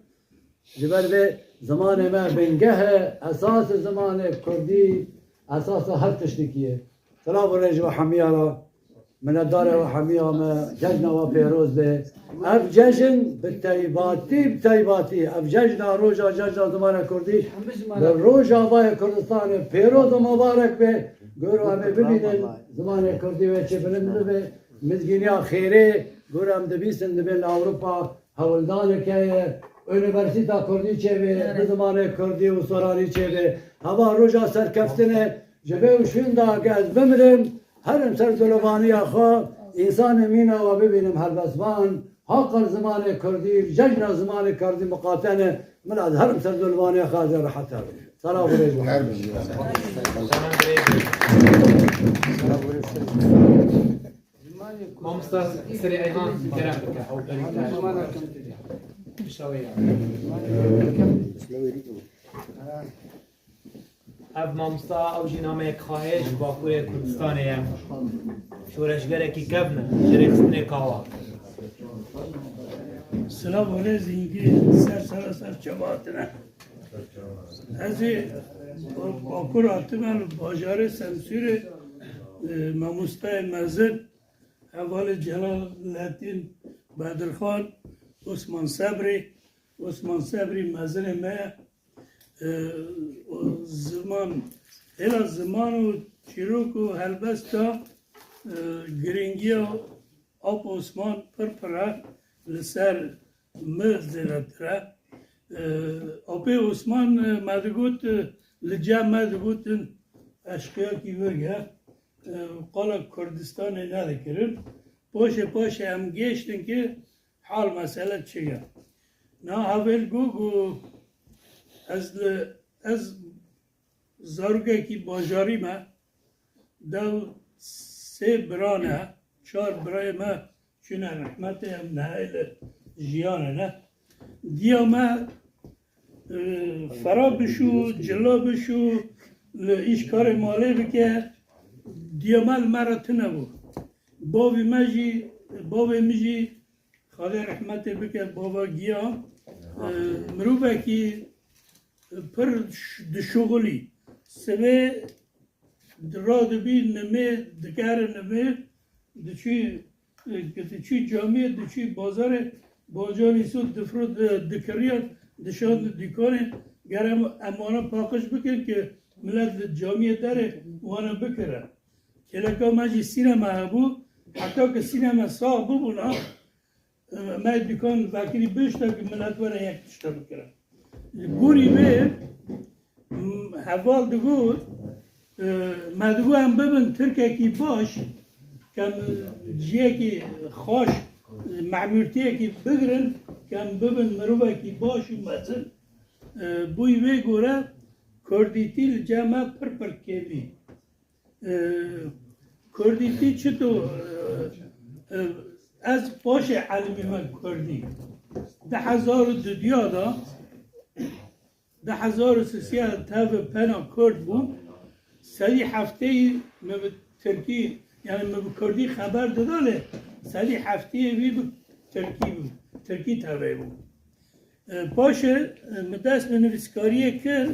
Ji ber vê zimanê me bingeh e, esas e zimanê kurdî, esas e her tiştekî ye. Silav û rêj we hemiya re, minetdarê we hemiya me, cejna we pêroz be. Ev cejn bi teybatî, bi teybatî, ev cejna roja cejna zimanê kurdî li Rojavayê Kurdistanê pêroz û mibarek be. Goro em ê bibînin, zimanê kurdî wê çi bilind bibe. Mizgîniya xêrê, goro em dibîsin, dibên li Ewropa hewldanek heye, Unîversîta Kurdî çêbe, bi zimanê kurdî û soranî çêbe. Heva roja serkeftinê, ji vê û şûnda ke ez bimirim, herim ser dolovaniya xwe, însanê mîna we bibînim helbestvan, haqal zimanê kurdî, cejna zimanê kurdî miqate ne, min ez herim ser dolovaniya xwe, ez ê rehet herim. Selav û rêz. Her bir şey. Mamosta Serê Eyhan kerem bike. Ew berî te. Şawê ya. Ev mamosta, ew jî nameyek xaye ji Bakurê Kurdistanê ye. Şoreşgerekî kevn e ji rêxistinê kawa. Silav û rêz hingî ser sera ser çava hatine. Ez ê Bakur hatime, li bajarê Semsûrê, e, mamostayê mezin, hevalê Celaletîn Bedirxan, Osman Sebrî, Osman Sebrî mezinê me ye. E, o ziman, hêla ziman û çîrok û helbesta, e, girîngiya Ap Osman pir pir e, li ser mi zêdetir e. E, Apê Osman, e, me digot, e, li cem me digotin eşqiyakî virg e, e, qala Kurdistanê nedikirin. Paşê paşê em gêştin ki hal mesele çi ye. Na heval got, got, ez li, ez zarokekî bajarî me, dew sê bira ne, çar birayê me çûne rehmetê, em nehê li jiyanê ne. Diya me, e, fera bişû, cila bişû, li îş karê malê bike, diya me li me re tune bû. Bavê me jî, bavê min jî, Xwedê rehmetê bike bava giya, e, mirovekî pir ş-, dişuxulî. Sibê radibî nimê, digere nimê, diçû, e, diçû camiyê, diçû bazarê, bacanî sot difro di-, dikiriyan, dişan dîkanê, gere em, em wana paqij bikin ki milet li camiyê derê wana bikire. Kêleka me jî sînema hebû, heta ki sînema sax bibûna, me dîkan vekirî bişta ki milet were yek tişta bikire. Li gorî vê, m, heval digot, e, me digot em bibin Tirkekî baş, ke em ciyekî xweş, memûrtiyekî bigirin, ke em bibin mirovekî baş û mezin. E, bûyî vê gore Kurdîtî li cem me pir pir kêmî. E, Kurdîtî çito, e, e, ez paşê elimîme Kurdî. Di hezar û dudiya de Du hezar û sêzdeh tev pena Kurd bû. Sedî hefteyî me bi Tirkî, yani me bi Kurdî xeber dida lê sedî hefteyê wî bi Tirkî bû. Tirkî tevê bû. E, paşê, e, min dest bi nivîskariyê kir.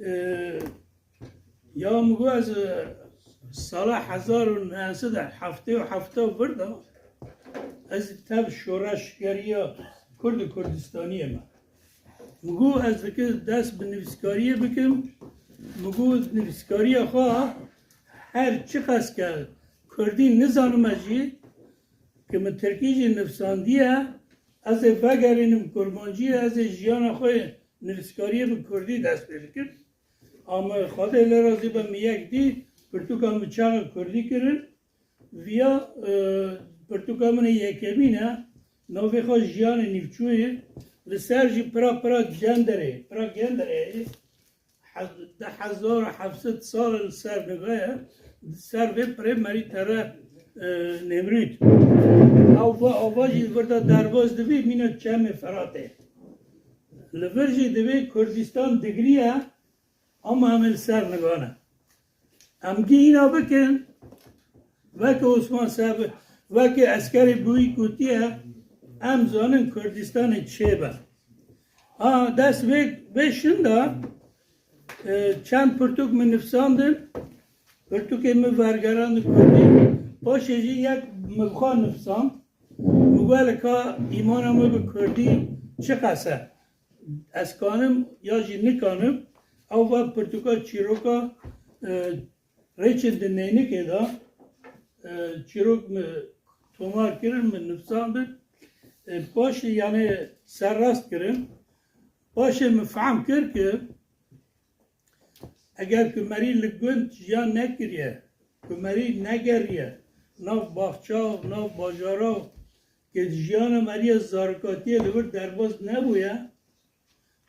E, ya min got ez, e, sala hezar û neh sed û heftê û heft vir de ez tev şoreşgeriya Kurd û Kurdistaniyê me. Min got ez dike dest bi nivîskariyê bikim. Min got nivîskariya xwe her çiqas ke Kurdî nizanime jî, ki min Tirkî jî nivîsandiye, ez ê vegerînim kurmanciyê, ez ê jiyana xwe yê nivîskariyê bi Kurdî dest pê bikim. Ama Xwedê lê razî be, min yek dî pirtûka min çaxê Kurdî kirin. Viya, e, pirtûka min ê yekemîn e. Navê xwe Jiyanê Nîvçûyê. Li ser jî pira pira genderê, pira genderê ye. Hez-, du hezar û heft sed sal li ser nive ye. Ser vê pirê merî tere, e, Nemrûd. Ew va ava jî li vir de derbas dibî, mîna çemê Feratê. Li vir jî divê Kurdistan digiriye, ama em ê li ser nive ne. Em gî îna bikin, weke Osman Seb-, weke Eskerê Bûyî gotiye, em zanin Kurdistanê çêbe. Ha, dest vê, vê şinda, e, çend pirtûk min nivîsandin, pirtûkê min vergerandin Kurdî, paşê jî yek min bi xwe nivîsand. Min got, "Lê ka îmana min bi Kurdî çiqas e? Ez kanim ya jî nikanim?" Ew va pirtûka çîroka, e, Rêçin di neynikê de, e, çîrok min tomar kirin, min nivîsandin. E, paşê, yani, serrast kirin. Paşê min fehm kir ki eger ku merî li gund jiyan nekiriye, ku merî negeriye nav baxça, nav bajara, ku jiyana merî ya zarokatiyê li vir derbas nebûye,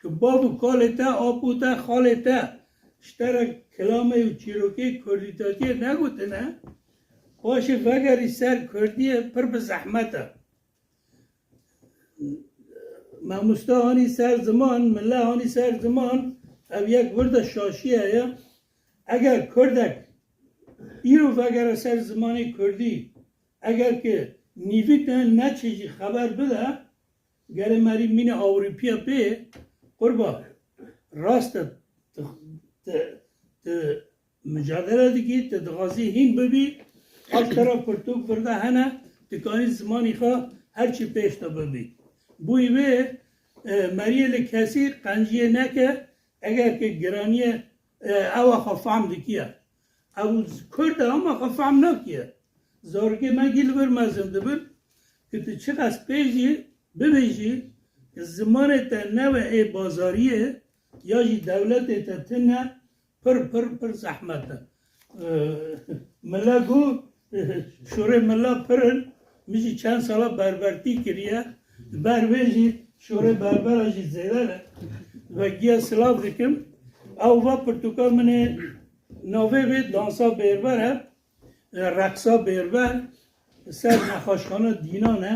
ku bav û kalê te, ap û te, xalê te ji te re kilamê û çîrokê kurdîtatiyê negotine, paşê vegerî ser kurdiyê pir bi zehmet e. Mamosta hanî ser ziman, mille hanî ser ziman, ev yek wir de şaşiye ye. Eger kurdek îro vegere ser zimanê kurdî, eger ki nîvî te neçe jî xeber bide, Gerê merî mîne Ewropiya pê, qurba, rast e, tu, tu, tu micadele dikî, tu dixwazî hîn bibî, ev tera pirtûk vir de hene, tu kanî zimanî xwe her çi pêş de bibî. Bûyî wê, e, meriyê li kesî qenciyê neke, eger ki giraniyê, e, ewa xwe fehm dikiye. Ew Kurd e ama xwe fehm nakiye. Zarokê me gî li vir mezin dibin, ki tu çiqas pê jî bibêjî, ki zimanê te nebe ê bazariyê ya jî dewletê te tune, pir, pir, pir zehmet e. Ee, mila got, şorê mila pir in, min jî çend sala berbertî kiriye, ber vê jî şorê berbera jî zêde ne. Ve giya silav dikim, ew va pirtûka min ê navê vê dansa berber e, e, reqsa berber, ser nexweşxana dînan e.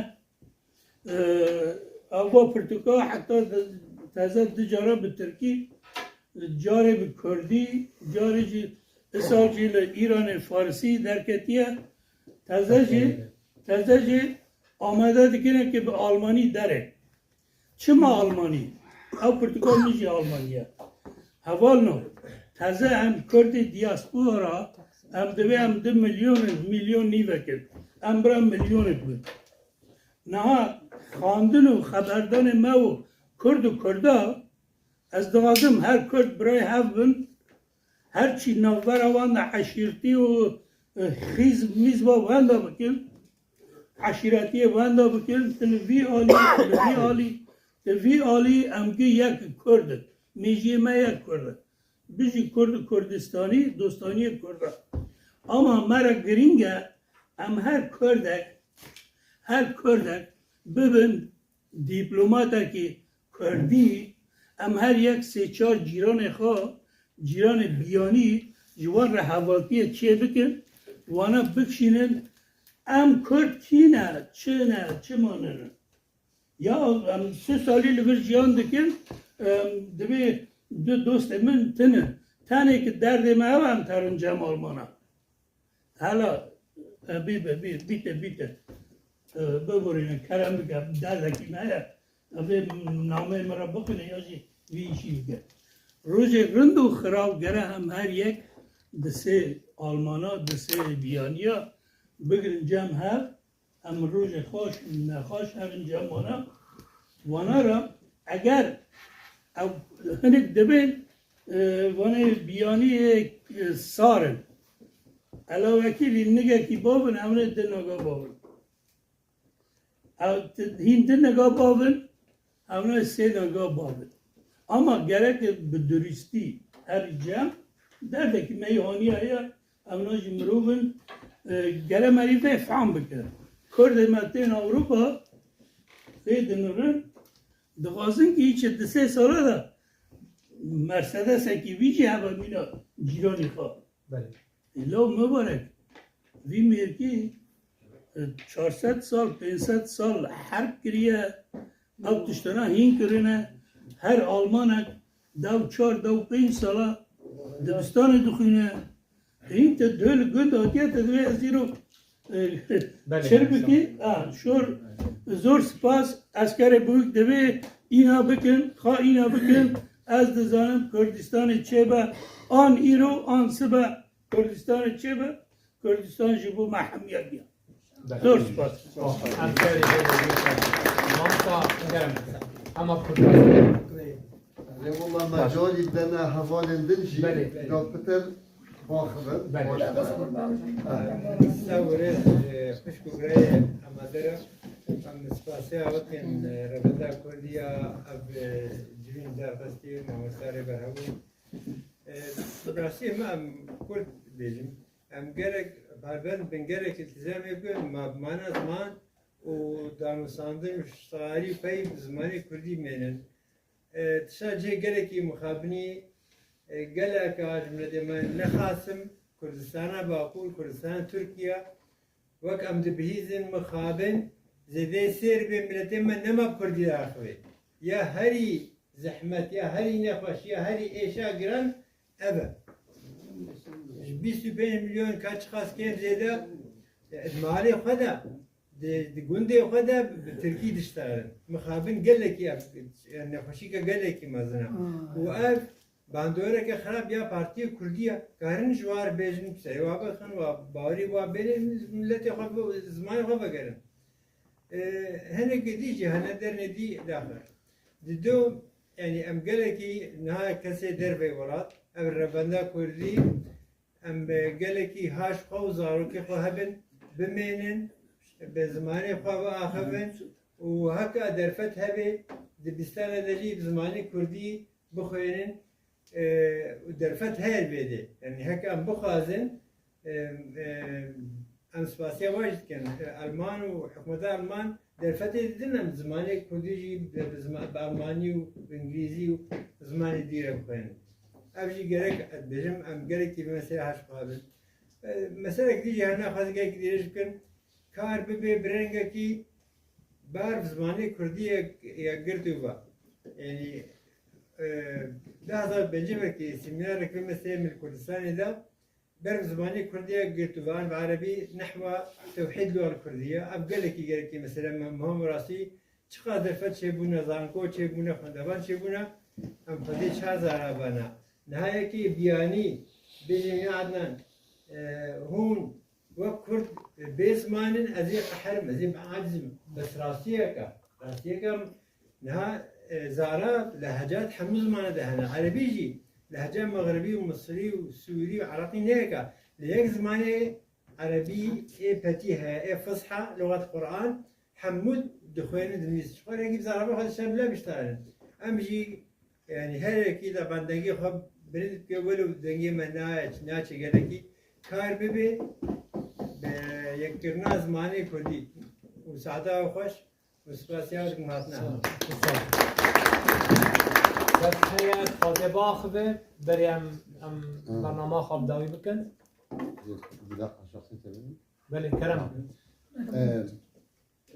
Ew va pirtûka heta di-, teze du cara bi tirkî, carê bi kurdî, carê jî isal jî li Îranê farsî derketiye. Teze jî, teze jî amade dikine ki bi almanî derê. Çima almanî? Ew pirtûka min jî almanî ye. Hevalno, teze em kurdê diaspora, em divê em du milyon in, milyon nîvek in. Em bira milyonek bin. Niha xwendin û xeberdanê me û kurd û kurda, ez dixwazim her kurd birayê hev bin, her çî navbera wan de eşîrtî û, e, xîz mîz ve wenda bikin, eşîretiyê wenda bikin, tu li vî alî, tu li vî alî, tu vî alî em gi yek kurd in, mêjiyê me yek kurd e. Bijî Kurd û Kurdistanî, dostaniyê Kurd e. Ama me re girîng e, em her kurdek, her kurdek bibin dîplomatekî kurdî, em her yek sê çar cîranê xwe, cîranê biyanî ji wan re hevaltiyê çêbikin, wana bikişînin, em kurd kî ne, çi ne, çima ne ne? Ya em sê salî li vir jiyan dikin, Em, divê du dostê min tinin. Tenê ki derdê me ev em terin cem Almana. Hela, e, bî, bî, bî, bîte, bîte. E, biborîne, kerem bike, derdekî me ye. Em ê nameyê min re bixwîne ya jî vî îşî bike. Rojê rind û xirab gere em her yek di sê Almana, di sê biyaniya bigirin cem hev, em rojê xweş û nexweş herin cem wana. Wana re eger ew hinek dibên, e, vanê biyaniyê, e, sar in. Elawekî lînigekî bavin, em ê di naga bavin. Ew ti-, hîn di nega bavin, ew ne sê nega bavin. Ama gerek bi duristî her cem derdekî meyhaniya ye, ew ne jî mirovin, e, gere merî vê fam bike. Kurdê me tên Ewropa, vê dinirin, dixwazin ki îçi di sê sala de Mercedesekî vî jî hebe mîna cîranê xwe. Belê. Îlo mibarek, vî mêrkî, e, çar sed sal, pênc sed sal herb kiriye, ew tiştana hîn kirine, her Almanek dew çar, dew pênc sala dibistanê dixwîne. Hîn te dol gund hatiye te divê ez îro, e, Belê, çir bikî. Ha, şor, zor spas, eskerê bûk divê îna bikin, xa îna bikin, ez dizanim Kurdistanê çêbe, an îro, an sibe. Kurdistanê çi be? Kurdistan ji bo me hemiya giya. Belê. Zor spas. Em serê vê yekê. Mamosta, gerem. Hema Kurdistanê. Lê wela me carî dene hevalên din jî Belê. Doktor baxivin. Belê. Sağ ol, e, xwişk û birayê amade re. Em spasiya wekên, e, Revenda Kurdiya, ev, e, civîn derxistî, mamosta Rêber Hebûn. E, bi rastî me em Kurd bêjim. Em gelek, pardon, bin gelek îltizamê ku ma-, mana ziman û danûstandin û şairî pey bi zimanê kurdî mênin. E, tişta cihê gelekî mixabinî, e, gelek a ji miletê me ne Xasim, Kurdistana Bakur, Kurdistana Tirkiye, wek em dibihîzin mixabin, zêdeyê sêr bê miletê me nema bi kurdî diaxive. Ya herî zehmet, ya herî nexweş, ya herî êşa giran ev e. Ji bîst û pênc milyon ka çiqas kêm zêde, e, di malê xwe de, di, di gundê xwe de bi tirkî diştarin. Mixabin gelekî ev, e, nexweşîke gelekî mezin e. Û ev bandoreke xirab ya partiyê kurdî ye. Karin ji wan bêjin, serê wa bixin, wa bawerî wa bênin, miletê xwe bi zimanê xwe vegerin. E, hinekê dî jî hene dernê dî daxir. Di do, yanî em gelekî niha kesê dervey welat, ev revenda kurdî, em, e, gelekî haş xwe û zarokê xwe hebin, bimênin, bi zimanê xwe biaxivin û heke derfet hebe, dibistana de jî bi zimanê kurdî bixwênin, e, û derfet heye li vê de. Yanî heke em bixwazin, e, e, em spasiya we jî dikin. E, Elman û hikûmeta Elman derfetê didin em zimanê kurdî jî bi, bi zima-, bi elmanî û bi îngilîzî û zimanê dî re bixwînin. Ev jî gerek, ez dibêjim, em gelekî vê meselê haş xwe bin. E, meselek dî jî hene xwezî gelekî dirêj bikin. Kar bibe bi rengekî ber bi zimanê kurdî ye, ye girtû ve. Yanî, e, du hezar pêncî vekî semînarek vê meselê min li Kurdistanê de ber bi zimanê kurdî ye girtû ve. An bi erebî nehwa tewhîd li wan kurdî ye. Ev gelekî gerekî mesele me muhim rastî. Çiqas derfet çêbûne, zanko çêbûne, xwendevan çêbûne, em xwedê çar zara bana. Niha yekê biyanî bêje ya Adnan, e, hûn wek Kurd, e, bê ziman in, ez ê qeherim, ez ê biacizim. Bes rastiyeke, rastiyeke em niha, e, zara lehecat hemû zimane de hene. Erebî jî leheca mexrebî û misrî û sûrî û iraqî neyeka. Li yek zimanê Erebî ê petî heye, ê fisha, luxet Quran, hemû dixwênin, dinivîsin. Ji xwe rengî bi zarabê xwe dişên bile biştarin. Em jî, yanî her yekî de bandengê xwe bilind bike, welo dengê me naye, naçe gelekî, kar bibe bi yekkirina zimanê kurdî. Û saeta we xweş. Spasiya dikim hatina. Sağ ol. Sağ ol. Bes heye, taze biaxive, berê em, em Hı. bernama xwe bi dawî bikin. Bir dakika, şahsiyete verin. Belê, kerem. Ee,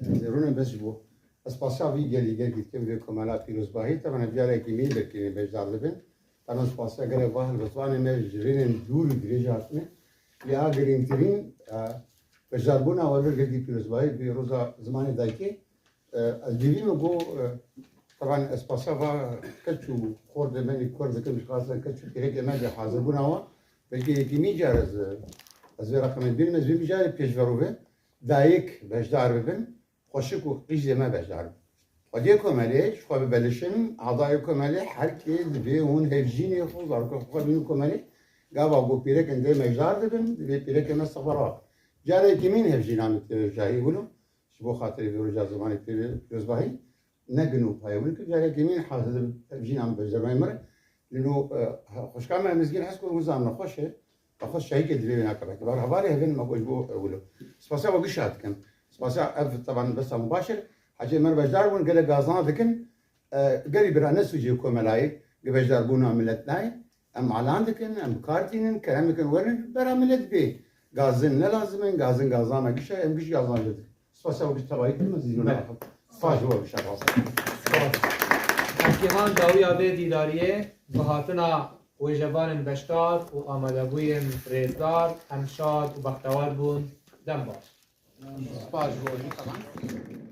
e, Rûne bes ji bo. Ez spasiya vî gelî gelkî dikim, vê komela pîrozbahî, teban ev carekî nî belkî beşdar dibin. Teban spasiya gelek va helbestvanê me ji rênên dûr û dirêj hatine. Lê a girîngtirîn, e, beşdarbûna we vir gelkî pîrozbahî bi roza zimanê dayikê. E, ez dîvî min got, e, teban ez spasiya va keç û xortê me ê kurd dikim, ji xasan keç û pîrekê me ji hazirbûna we. Belkî yekîmîn car ez, ez vê reqemê bînim, ez vê mijarê pêşverû bim. Dayik beşdar bibin. Xweşik û qîzê me beşdar bin. Xwediyê komelê, ji xwe bibelişin, adayê komelê, her kê divê hûn hevjînê xwe, zarokê xwe bînin komelê. Gava ku pîrekên dê beşdar dibin, divê pîrekê me sexwe rabe. Carekî min hevjîna min tê cahî wilo, ji bo xatirê vê roja zimanê pê pîrozbahî, ne gin û payê wilo, carekî min hazir hevjîna min beşdarmay min re. Lino, e, xweşka me Mizgîn hes ku hûn zanin xweş e. Xwe şehîkê divê wê nake belkî. Bar hevalê hevên me ku ji bo, e, wilo. Spasiya we giş dikim. Spasiya ev teban besa mubaşir. Hecê me beşdar bûn, gelek gazan dikin. E, gelî bira ne sûcê komelayê, gi beşdarbûna milet nayê. Em alan dikin, em bi kar tînin, kerem dikin, werin, bera milet bê. Gazin ne lazim in, gazin gazan me giş e, em giş gazan jê dikin. Spasiya we giş tevayî dikim, ez îzno naxim. Spas ji we giş e. Hekîman dawiya vê dîdariyê bi hatina wêjevanên beşdar û amadebûyên rêzdar em şad û bextewar bûn. Dem baş. Spas ji bo jî teban.